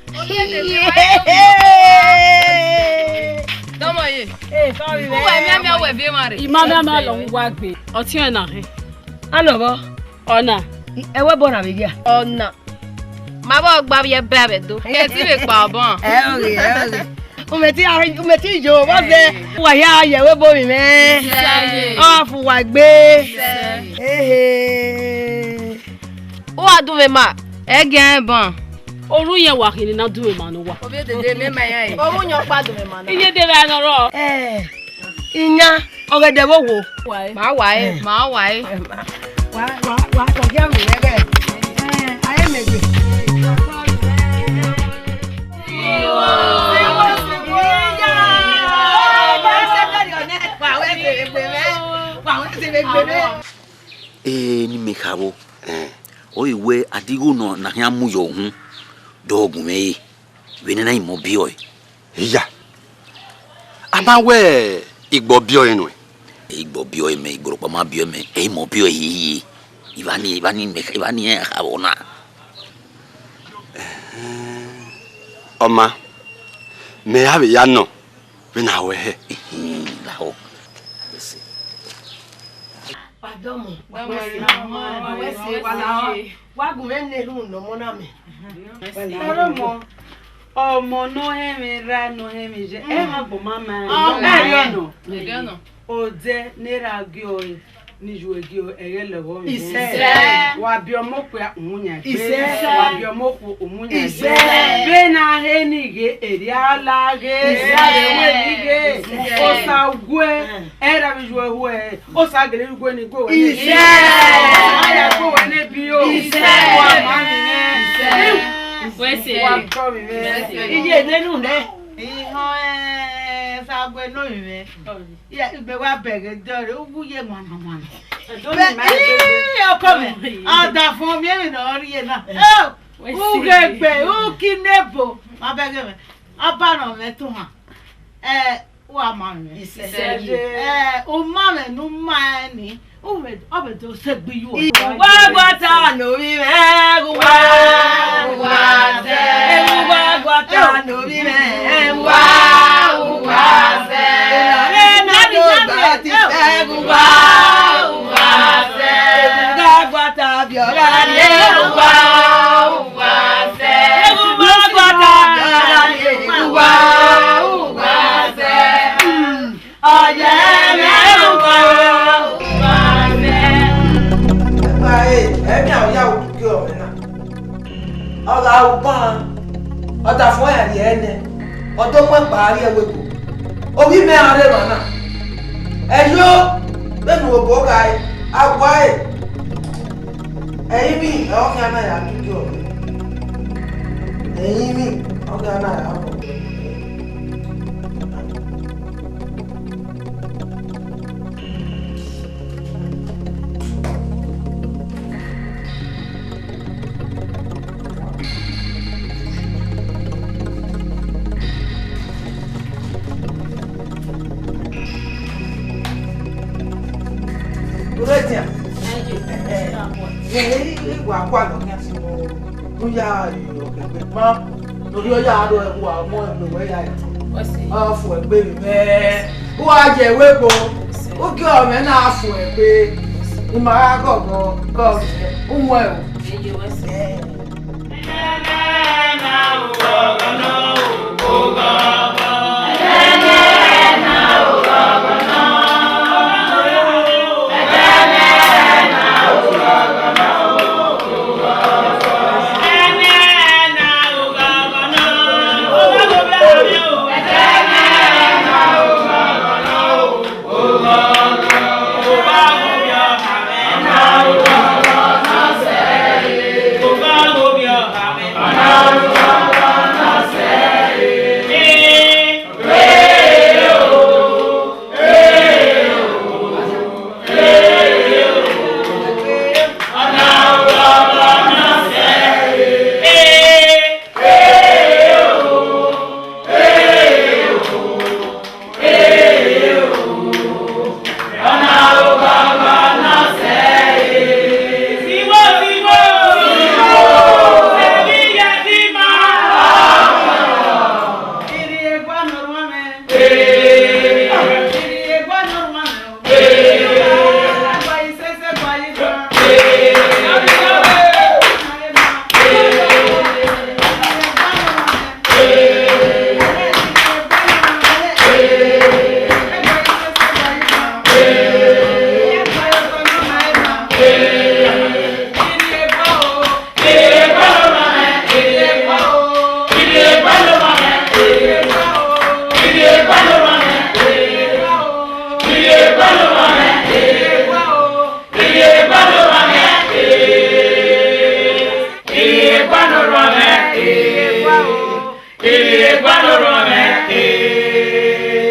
Dọmọ ye. Ẹ, sorry, uwẹ miẹn mẹ wẹ vbe emwa rre. I ma miẹn mẹ lọ wa gbe. Ọtiọnrẹn na hẹn. Anọ vbọ? Ọna. Ẹvbo na vbe gia? Ọna. Ma vbe gba vbiẹ bẹ vbe do. Kẹ ti vbe kpa ọbọn. Ẹ, ọghe, ẹ, ọghe. U mẹ ti, u mẹ ti yo, vbọ zẹ? Uwa hia ye ẹvbo emwi mwẹ. Ọ fu uwa egbe. Ehe. U wa dunmwẹ ma, ẹ gi ẹn ban. Orhunmwu yẹn wa khin ne I na dunmwẹ ma ne uwa. Ovbi dede mẹ ma ya re. Orhunmwu yẹn ọkpa dunmwẹ ma na. Iye de vbe nọ rọ. Ẹ, iyan, ọghe ẹdẹ vbe owo. Ma wa e, ma wa e. Wa, wa, wa, wa gia mu ẹghẹ. Ẹ, a ye mẹ gbe. Ee, ne imẹ kha vbo, ọ i wẹ a digho nọ ne a khian mu yọ uhunmwu, dọ gu mwẹ re, vbene na i mọ biẹ ọe. Iya, a ma wẹ igbọ biẹ ọe nuẹn. Igbọ biẹ ọe mẹ, igborokpa ma biẹ ọe mẹ, ẹ i mọ biẹ ọe hiehie. Evba ni, evba ni mẹ, evba ni iran kha vbọ na. Ọ ma, mẹ a vbe ya nọ vbene a wẹ hẹ. Lahọ. Wa dọmọ, wa wẹ se, wa lahọ, wa gu mwẹ ne erhunmwu ne ọmọ na mẹ. Ọmọ ne ọ hẹnmwẹ ra, ne ọ hẹnmwẹ ye, ẹ ma gbọma ma. Ọmọ ẹriọ nọ. Odẹ ne erha gie ọre, ne iyuẹ gie ọre, ẹghẹ lẹghẹ ọmwa. Isẹ. Wa biẹ ọmọ okpia, umuyan egbe. Isẹ. Wa biẹ ọmọ okhuo, umuyan egbe. Isẹ. Vbene a he ni ghe, erriọ a la ghe. Isẹ. Erriọ a la ghe. Isẹ. Osa gue, ẹ ra vbe iyuẹ hu ẹre. Osa gele ru gue ne I gue wẹ ne. Isẹ. A ya gue wẹ ne biyo. Isẹ. Wa ma ni mwẹ. Isẹ. Wẹ se. Wa kọ mwẹ. Wẹ se. Iye nenu nẹ. Ihọn, ẹ, Sague ne ovbi mwẹ. Iye, igbe wa bẹghe dọre, uwu ye wana wana. Ii, ọkọ mwẹ, ọdafọn miẹn emwi ne ọ rhie na. Ẹ, u ghe gbe, u ki nebo, ma bẹghe mwẹ. Ọba nọ mwẹ tuhan. Ẹ, Uwa ma mwẹ. Isẹ. Ẹ, u ma mwẹ ne u ma ẹn ni, u vbe, ọ vbe do sẹ egbe iye uwa. Uwa guata ne ovbi mwẹ, uwa, uwa zẹ. Uwa guata ne ovbi mwẹ, uwa, uwa zẹ. Ena na do gba ti sẹ, uwa, uwa zẹ. Uwa guata biẹ ọgha rrie, uwa, uwa zẹ. Uwa guata biẹ ọgha rrie, uwa, uwa zẹ. Ọ yẹ mwẹ uwa, uwa mwẹ. Ẹgba ẹre, ẹ miẹn ọya otuki ọmọ na. Ọ gha ru ban, ọ da fo ẹre rhie nẹ, ọ do mu ẹkpa rrie ẹvbo ebo. Ovbi mwẹ a rre emwa na. Ẹ yo, vbene uhobo gha re, a gua ẹre. Ẹrinmwi ọre ọ khian na ya tuki ọmọ. Ẹrinmwi ọre ọ khian na ya bọ. Wa lọ khian si mo, ne u ya ri ọkẹgbe ma, ne orhiọn ya ro ẹwu a mu ẹgbe wẹ ya ẹre. Ọ fuẹgbe vbe mẹ, u wa ye ẹvbo ebo, u gie ọmwẹ na fuẹgbe, ima gha gọgọ, gọgọ, u mu ẹre o.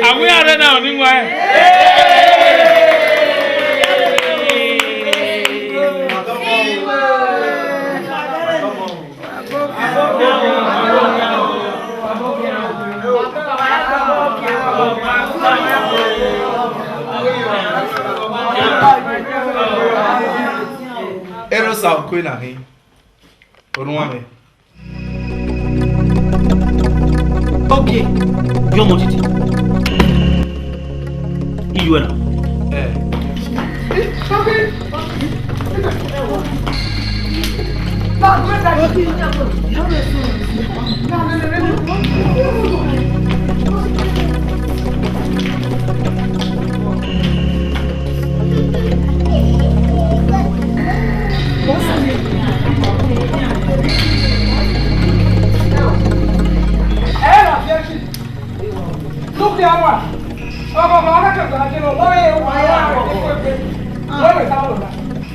Avbe iran rre na ọni wan. Erha Osa, okue na khin. Orhuanmwẹ. Ogie, yọ ọmọ titi. Iyuẹ na. Eh.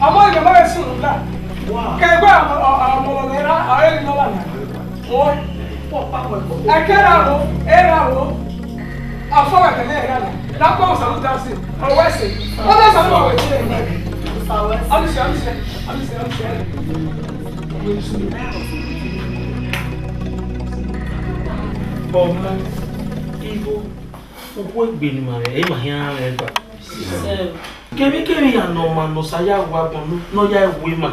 Ọmọ ìgbà máa ń sùn nígbà. Kẹgbẹ́ àwọn ọmọ ọmọ ẹ̀rá àwọn ẹ̀rí náà wà ní. Ẹkẹ ra wo, ẹ ra wo. Afọwọ́ ẹ̀kẹ́ náà ẹ̀rá náà. Lápá òsàlù dá sí. Ọwọ́ ẹ̀sẹ̀. Ó dá sàlù ọ̀wẹ̀ sí ẹ̀yìn. Àmìsẹ̀, àmìsẹ̀, àmìsẹ̀, àmìsẹ̀. Ọmọ, igho, ukwu egbe ne ima rẹ, ima khian rẹ gba. Kemwikemwi iran ne ọ ma ne Osa ya ru agbọn ne ọ ya ru ima.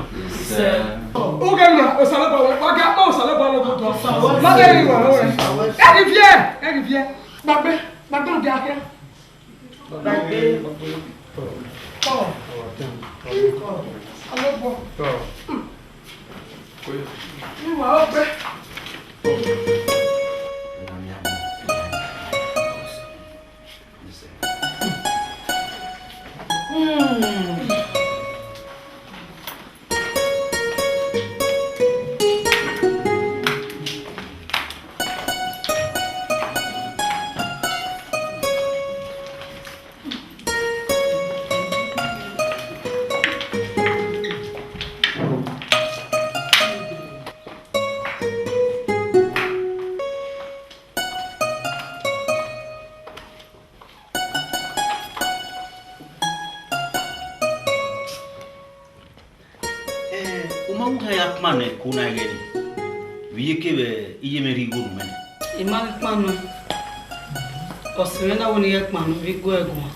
Ughẹ na, Osanobua, wa gha kpọnmwẹ Osanobua vbe obọ otọ. Ma ghe rri iruẹmwẹ ruẹ. Ẹ ghi viẹ, ẹ ghi viẹ. Gbagbe, gbagbe, ọ dia khian. Gbagbe. Ọ, ọ, Osanobua. Iwa ọgbe. Eh, u ma wu khian ya kpannọ ẹko na ẹghẹ nii, vbe iyeke vbe iye mwẹ rhie igho ne u mwẹ nẹ? I ma ghi kpannọ, ọ sẹ mwẹ na wẹ ne I ghẹ kpannọ vbe igho ẹguan.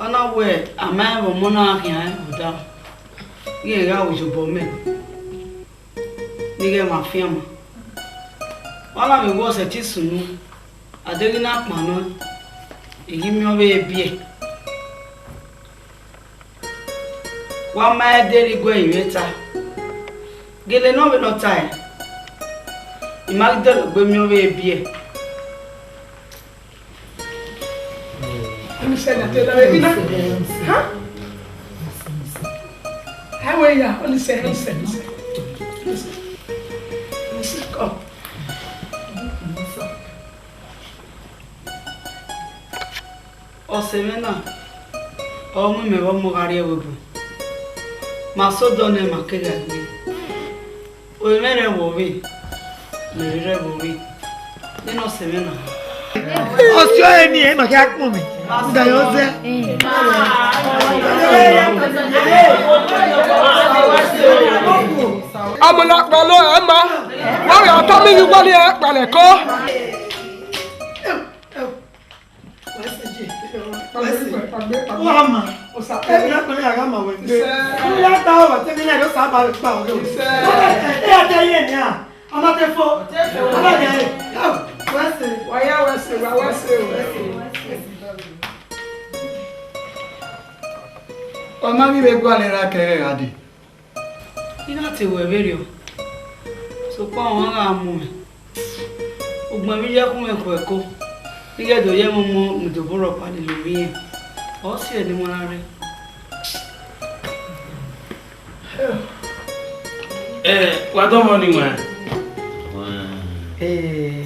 Ọ Na wẹ a ma rẹn vbe ọmọ na khian rẹn vbe odaro, ighẹ gha ru ye obọ mẹ, ne I ghẹ mwẹ afianma. Wa na vbe wẹ ọ sẹtin sunu, a deghẹ na kpan nọ, I ghi miẹn ọvbehe biẹ. Wa ma ẹdẹ rre iguẹ ẹrinmwi ẹta, gele ne ọ vbe ne ọ tae, I ma ghi dọlegbe miẹn ọvbehe biẹ. Onisẹ na te da vbe gina. Ha? Awe ya, Onisẹ, Onisẹ, Onisẹ. Onisẹ, come. Ọse mwẹ na, ọ mu imẹ vbe ọmọ gha rrie ẹvbo ebo. Ma sẹ odọ nẹ, ma kegha gbe. Ore mwẹ rre ẹvbo vbe, mẹ rre ẹvbo vbe. Nene ọse mwẹ na. Ọse ọre ni, ẹ ma kegha kpọnmwẹ. Uda yọ zẹ. Ọmọ na kpalọ ẹ ma, wọ́n rẹ̀ ọtọ́ mi yí wálé ẹ kpalẹ̀ kọ́. Wa ma. Osa, ẹ bi na kpẹlẹ a gha ma wẹ gbe. Sir. Ẹ ya ta ọmọ te mi na do sa ba vbe kpa ọghe. Sir. Ẹ ya ta iye nia. Ọmọ te fo. Te fo. Ọmọ te fo. Wẹ se. Wa ya wẹ se, wa wẹ se o. Ọ ma ghi vbe gualọ ra kẹghẹ gha dee. I na te wẹ vberriọ, sokpan ọmwa gha mu mwẹ. Ugbẹn vbe iye ẹkhu mwẹ khu ẹko, ne I ghẹ do ye ẹmwẹ ọmọ ne I do bọ rhọkpa lele ovbi irẹn, ọ si ẹre ne I wan na rre. Ẹ, wa dọmọ ni wẹn. Ee.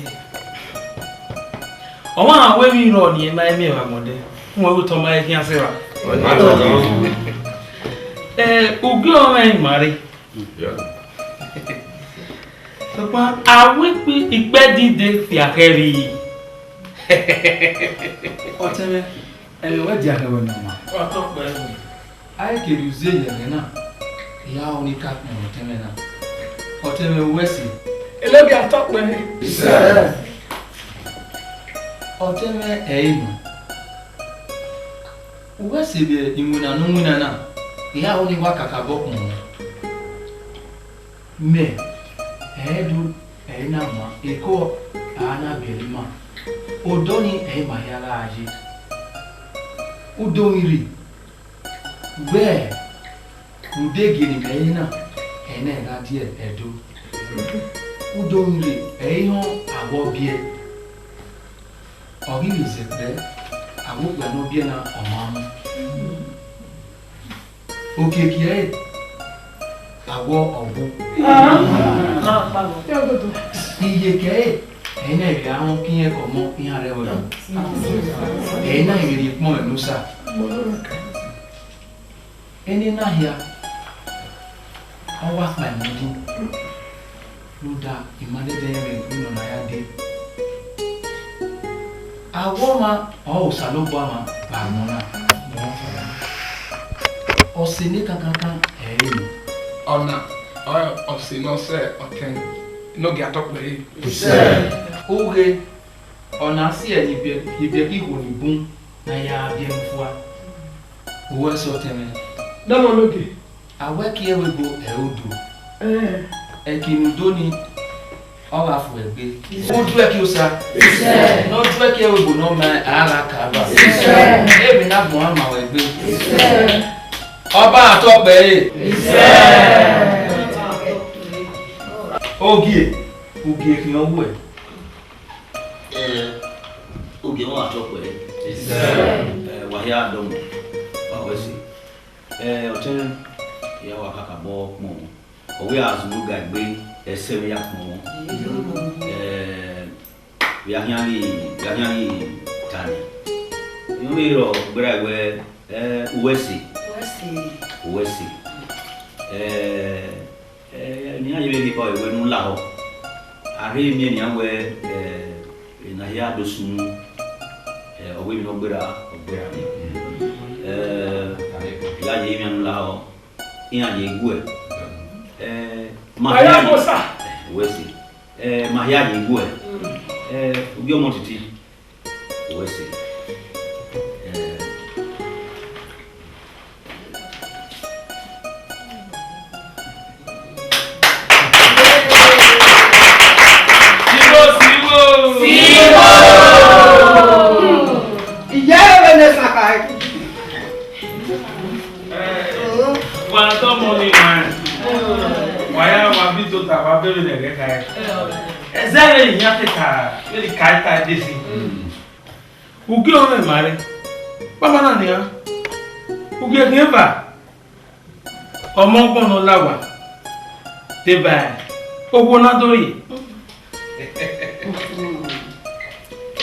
Ọmwa wẹ emwi rrọọ ni ẹ ma miẹn vbe agbọn dẹ, uwẹ vbe otọ ma he khian sẹ evba. Ẹ, ugie ọmwa ima rre. Sokpan, a wẹ ikpe, ikpẹdide fia khẹ vbe. Ọtẹn mwẹ, ẹmwẹ wẹ dia khẹ wẹ ne ọ ma. Wa tọ kpẹẹ. A i kere uze ye ẹghẹ na, I ya ho ne I ka kpọnmwẹ ọtẹn mwẹ na. Ọtẹn mwẹ, uwẹ sẹ? Elogie a tọ kpẹẹ. Isẹ. Ọtẹn mwẹ ẹ i nọ. Uwẹ sẹ vbe iwinna ne u winna na, I ya ho ne I wa kakabọ kpọnmwẹ. Mẹ, ẹ i do, ẹ i na ma, eko a na biẹlẹ ima. Odọ ni ẹ i ma hia gha ye. Udomwurri, wẹ, rhunmwuda egie ne imẹ re na, ẹ i na gha die ẹdo. Udomwurri, ẹ i họn awẹ ọ biẹ. Ọ ghi vbe zẹ kpẹẹ, awẹ okpia ne ọ biẹ na, ọ ma mu. Okiekie ẹre, awẹ ọ wu. Iye kẹre, ẹ i na vbe a rẹn ọkienkẹ ọmọ iran rre ẹvbo na. Ẹ i na vbe rhie ukpọn ẹre ne Osa. Enena hia, ọ wa kpa emwi udu, rhunmwuda ima dẹdẹ rẹn vbe nọ ne a ya dee. Awẹ ọmwa ọre Osanobua ma vbe agbọn na. Ọse ne kankankan ẹ i re. Ọna ọre ọse ne ọ sẹ ọtẹn ne ọ gia tọ kpẹre. Ughe, ọna si ẹre ne ibiẹka ikhuo ni bun ne a ya biẹ ne fua. Uwẹ sẹ ọtẹn mwẹ. Dọmọ ne ogie. Awẹ kie ẹvbo ebo ẹ i do. Ẹki ne u do ni, ọ gha fu ẹre gbe. U duẹ kie Osa. Ne ọ duẹ kie ẹvbo ebo ne ọ ma, a gha ka ba. Emwi ne agbọn a ma wẹ gbe. Ọba a tọ kpẹre. Ogie, ugie khian ọ wuẹ. Ẹ, ogie mwẹ a tọ kpẹre. Ẹ, wa hia dọmọ, wa wẹ ẹse. Ẹ, ọtẹn, I ya wa kakabọ kpọnmwẹ. Ọ wẹ a zẹ unu ga egbe, ẹsẹ mwẹ ya kpọnmwẹ. Ẹ, vbe a khian ghi, vbe a khian ghi ta nẹ. Emwi rrọọ gberra wẹ, ẹ, uwẹ ẹse. Uwẹ ẹse. Uwẹ ẹse. Ẹ, Ẹ, ne iran ye vbe rhie ba ẹre wẹ ne u lahọ. A rhe miẹn nian wẹ, ẹ, ena hia do sunu, ẹ, ọ wẹ emwi ne ọ gberra, ọ gberra ni. Ẹ, I ya ye emwian ne u lahọ, iran ye guẹ. Ẹ, ma hia ye, ẹ, wẹ ẹse. Ẹ, ma hia ye guẹ. Ẹ, u gie ọmọ titi. Uwẹ ẹse. Ẹ, Ọmọ ni ma, wa ya wa bi tota, wa bẹghe ne ẹghẹ kha ẹre. Ẹzẹ vbe ihian te ka, vbe ni ka ta desi. Ugie ọmọ ma rre, kpama na nian. Ugie khian eva, ọmọ ọgbọn ne ọ la owa, deba ohwo na do rrie.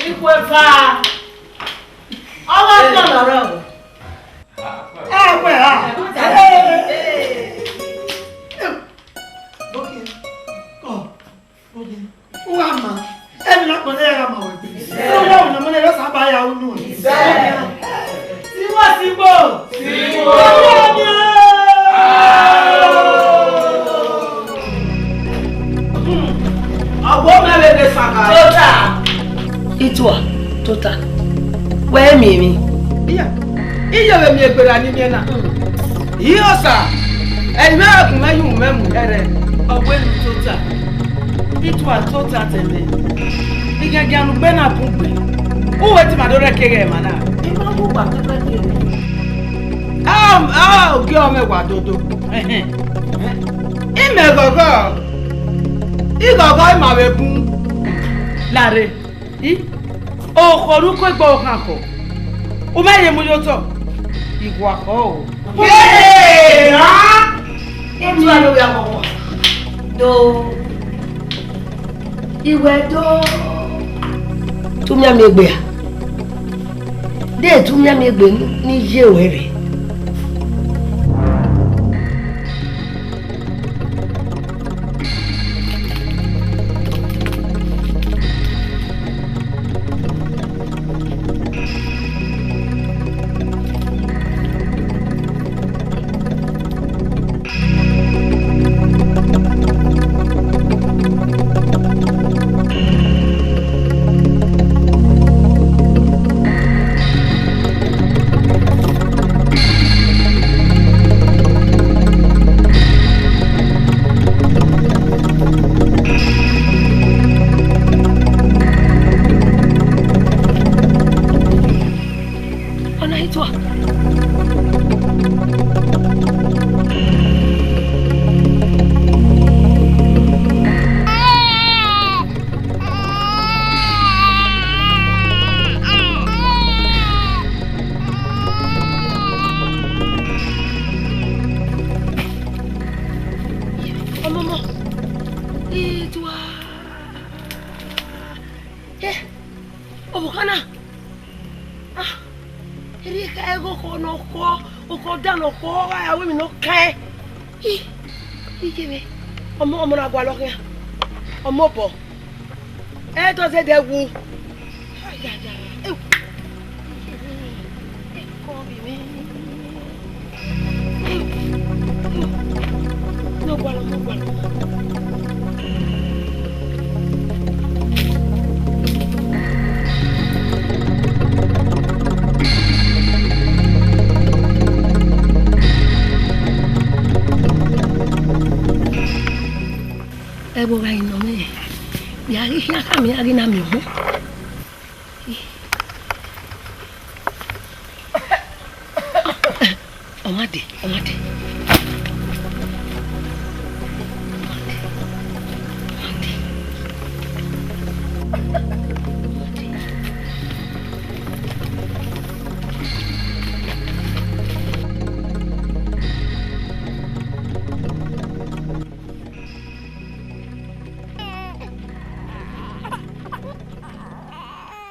Ikhuo eva, ọ gha tọn lọrọ. Ẹ wẹ a. Uwa ma, ẹmwẹ na kpọnọ ya gha ma wẹ gbe. Ẹmwẹ na wẹ ne ọmọ ne Osa ba ya unu. Sigbo, sigbo. Sigbo. Ọgbọ mẹ vbe de saka. Tota. Itua, tota. Wẹ miẹn emwi. Iya, iye vbe miẹn egbe ra ni miẹn na. Iye Osa, ẹi mwẹ ẹkun mwẹ, yu mwẹ mu hẹrhẹ. Ọ wẹ ne tota. Itua tota tẹmwẹ. Igiagia ne ugbe na bun gbe. Uwẹ te ma do rẹ keghe ma na. I ma gu gba kẹkẹ keghe. A, a, ogie ọmọ wa dodo. Ẹhẹn. Imẹ ghọghọ. Ighọghọ ima vbe bun. Lare. I, okhọ ru ko egbe ọkhan khọ. U ma ye mu ye otọ. Iwa khọ o. Yee, ha! Etu aro ya ghọghọ. Do. Iwẹ do. Tu mianmian egbe a. De tu mianmian egbe ni ye ruẹ rre. Ọna i tua. Ọmọmọ, i tua. Eh, ọvbokhan na. Ah, erriọ ekhọe, ekhọe ne ọ khọ, ekhọe ọda ne ọ khọ, ọ gha ya ru emwi ne ọ kaẹn. I, iye mwẹ, ọmọ, ọmọ na gualọ khian, ọmọ obọ, ẹ i do zẹdẹ wu. Ayaya, ewu. Ekọ vbe mwẹ. Ewu, ewu. Ne ọ gualọ, ne ọ gualọ. Ẹvbo gha nọ mwẹ, ya ghi khian khama iran ghi na miẹn ogbọn. Ọ ma dee, ọ ma dee.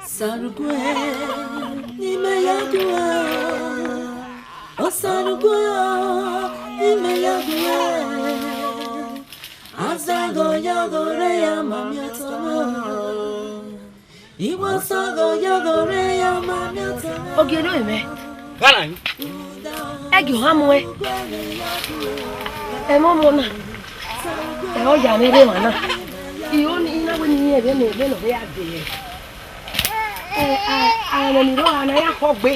Osarugue n'imẹ ya gue, Osarugue n'imẹ ya gue. Azaghọ yọghọ rre ya ma miẹn otọ mwẹ. Iwẹ azaghọ yọghọ rre ya ma miẹn otọ mwẹ. Ogie ne mwẹ. Gha na yi. Ẹ gie ohan muẹn. Ẹmwẹ ọmọ na, ẹ, ọ ya mwẹ rre emwa na. I ho ni, I na wẹ ne I rẹn vbene, vbene ọ vbe ya dee. Ẹ, a, a, ẹmwẹ ni rrọọ na ya khọ gbe.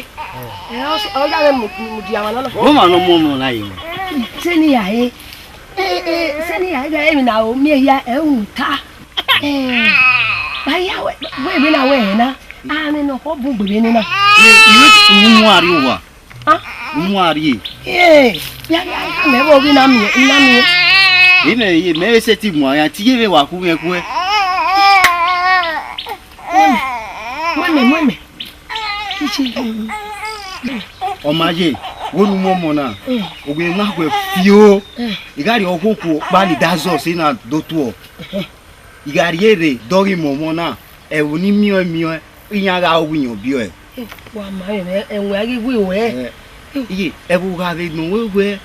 Ẹ, ọ, ọ ya mwẹ mu, mu dia emwa na na. Ọ ma nọ mu ọmọ na ye. Sẹ ne I ya re. Ẹ, ẹ, sẹ ne I ya re, emwi ne a ho miẹn hia, ẹ, u ta. Ẹ, vbe a ya wẹ, wẹ emwi na wẹ ẹre na, a mwẹ ne ọ khọ bun gbe vbe nena. Ẹ, I wẹ, u mu a rrie owa. Ah? U mu a rrie. Ẹ, Ya, ya, ya, mẹ vbe oghi na miẹn, na miẹn. Imẹ ye, mẹ vbe sẹtin mu a yan, te iye vbe wa khu mwẹ kuẹ. Mu ẹmwẹ, mu ẹmwẹ. Ọ ma ye, vbene u mu ọmọ na, mm, ovbi mwẹ na khuẹ fio. Mm. I gha rhie ọkhuokuo ọkpa ni da zọ ọse na do tuọ. I gha rhie rre, dọghe imẹ ọmọ na, ẹvbo ni miẹn ọẹn miẹn ọẹn, iran gha ru iyan biẹ ọe. Wa ma rẹn mwẹ, ẹwẹn a ghi wi wẹ. Eh, iye, ẹvbo gha vbe nọ wẹ wẹ,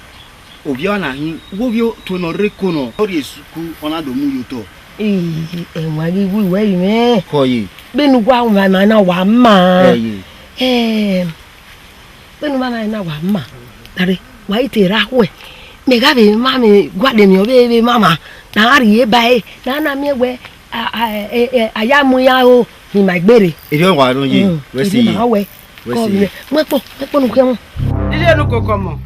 ovbi ọna hin, wẹ ovbi otuẹ ne ọ rre eko nọ, ọ rhie suku, ọ na do mu ye otọ. Ii, ẹwẹn a ghi wi wẹ rinmwẹ. Khọ ye. Vbene uwa wan ma na wa ma. Ẹ ye. Eh, vbene uwa ma na wa ma. Dare, wa i te ra khuẹ. Mẹ gha vbe ma mwẹ gualọ emwi ọ vbe vbe ma ma. Na rhie ba ẹre, na na miẹn wẹ, a, a, ẹ, ẹ, a ya mu iran ro, ni ma gberre. Erriọ wa nọ ye, mm, wẹ se erriọ ye. Ma wẹ. Wẹ se ye. Mu ẹkpo, mu ẹkpo ne u khian wọn. Iye ne u koko ọmọ.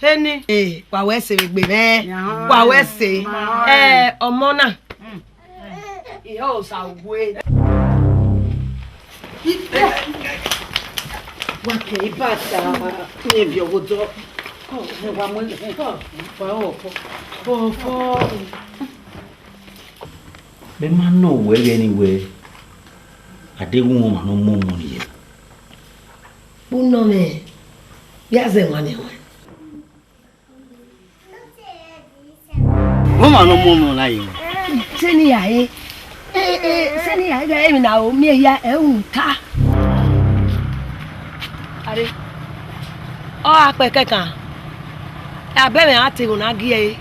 Heni. Eh, wa wẹ ẹse vbe egbe mwẹ. Yan. Wa wẹ ẹse. Ma. Eh, ọmọ na. Mm. Ihe Osague. Wa ke ibata ne viọ gho dọ. Wa mu, wa ọfọ. Ọfọ. Mẹ ma nọ wẹ vbe ẹni wẹ, a deghẹ u mwẹ ọmwa ne ọ mu ọmọ ne iyẹn. Kpu nọ mwẹ, ya zẹ wan ne ẹwaẹn. Vbọmwa ne ọ mu ọmọ na ye? Sẹ ne I ya re, e, e, sẹ ne I ya re, emwi ne a ro miẹn hia, ẹ i ru ta. Are, ọ gha kpẹẹ kẹkan, a bẹmwẹ a te ego na gie ẹre.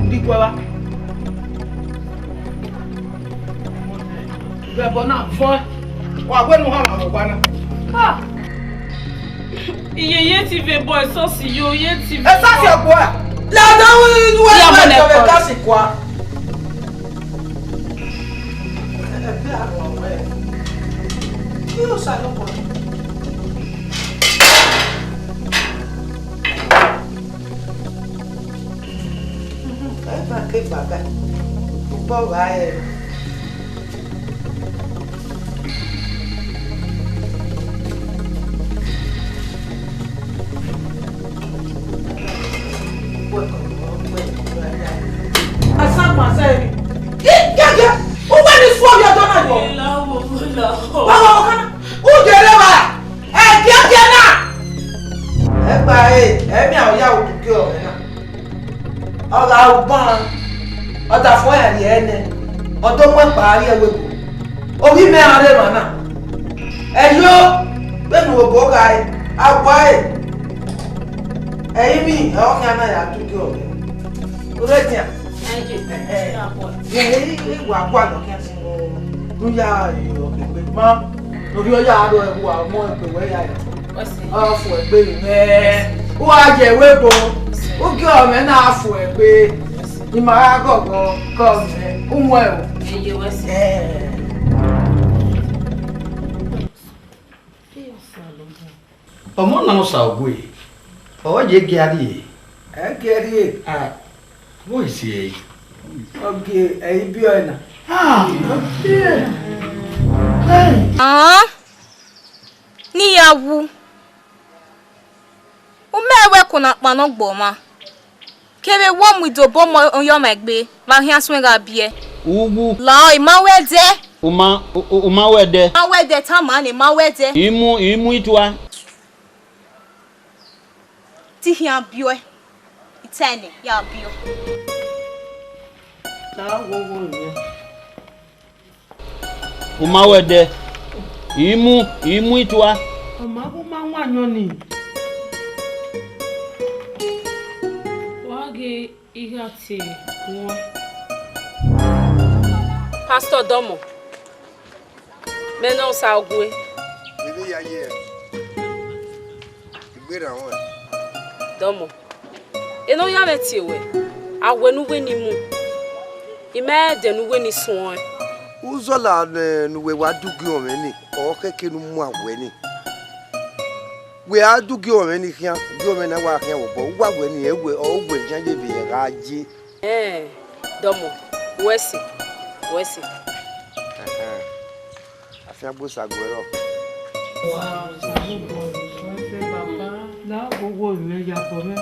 Ndi kue vba. Vbe ẹbọ na vọẹn, wa wẹ ne u hama vbe ọgba na. Ha! Iye ye ti vbe bọ esọsi yo, ye ti vbe. Esọsi ọgbo a. Lada u, u, u, ya mọ nẹ kọ. Esọsi kua. Ẹgbẹ arhuan wẹ. Kí ló sá ló pọ̀ jù? Ẹ bá ké bàbá, bọ́ wá ẹ. Asan ma sẹ ni. Gẹgẹ, u wẹ ni suọ vbe ọjọ na yọ. Baba ọkọ na, u jere ba, ẹ giẹgiẹ na. Ẹ gba e, ẹ miẹn aro ya otuke ọmọ na. Ọ gha ru ban, ọ da fo ya rhie ẹnẹ, ọ do mu ẹkpa rrie ẹvbo ebo. Ovbi mẹ ra rre emwa na. Ẹyo, vbene u obo gha re, a gua ẹre. Ẹ i mwẹ, ẹ ọ khian na ya tuke ọmọ. U rre edian? Ẹhẹn. Ẹ, ẹ, ẹ, wa gualọ khian sin ne u ya, ẹ, ọkegbe ma. Ne orhiọn ya aro ẹvbo, a mu egbe wẹ ya ya. Wẹ sẹ. Ọ fo egbe mwẹ. U gha ye ẹvbo ebo. Wẹ sẹ. U gie ọmọ na fo egbe. Wẹ sẹ. I ma gha gọgọ, ke ọmọ u mu ẹro. Ẹ ye wẹ sẹ. Ẹ. Ọmọ na Osague, ọ ye gie a rrie? Ẹ gie rrie. A, vbọ esi ẹre? Ọ gie ẹre ibiọ ẹre na. A, ọ gie. Hey. Hàn, ne I ya wu. U ma wẹ ẹko na kpannọ gbe ọmwa. Kevbe wẹ ọ mu idobo ọmọ yọ ma egbe, vbe a khian suẹn gha biẹ. Uwu. Lahọ, I ma wẹ ẹdẹ. U ma, u, u, u ma wẹ ẹdẹ. I ma wẹ ẹdẹ, tama nẹ, I ma wẹ ẹdẹ. I mu, I mu itua. Te I khian biẹ ọe, I ta ẹe nẹ, ya biẹ ọe. Ta wo wo yẹn. U ma wẹ ẹdẹ. I mu, I mu itua. Ọ ma gu ma wan ayọn nii. Wa ghe I gha tie wan. Pastor Dọmọ, mẹ ne Osague. Vbene I ya ye ẹre, I gberra ruẹn. Dọmọ, ena ọ ya mwẹ tie wẹ, a wẹ ne uwẹ ni mu, I ma ẹdẹ ne uwẹ ni suẹn. Uzọla ne, ne uwẹ wa dugie ọmwẹ ni, ọ khẹke ne u mu awẹ ni. Wẹ a du gie ọmwẹ ni khian, gie ọmwẹ na wa khian vbe obọ, uwa wẹ ni ẹ wẹ, ọ wẹ khian ye vbe gha ye. Ẹn, dọmọ, wẹ sẹ, wẹ sẹ. Afiangbe Osaguẹrọ. Wa, Osaguẹrọ, Osaguẹrọ, baba, na wo wo mwẹ ya bọ mwẹ.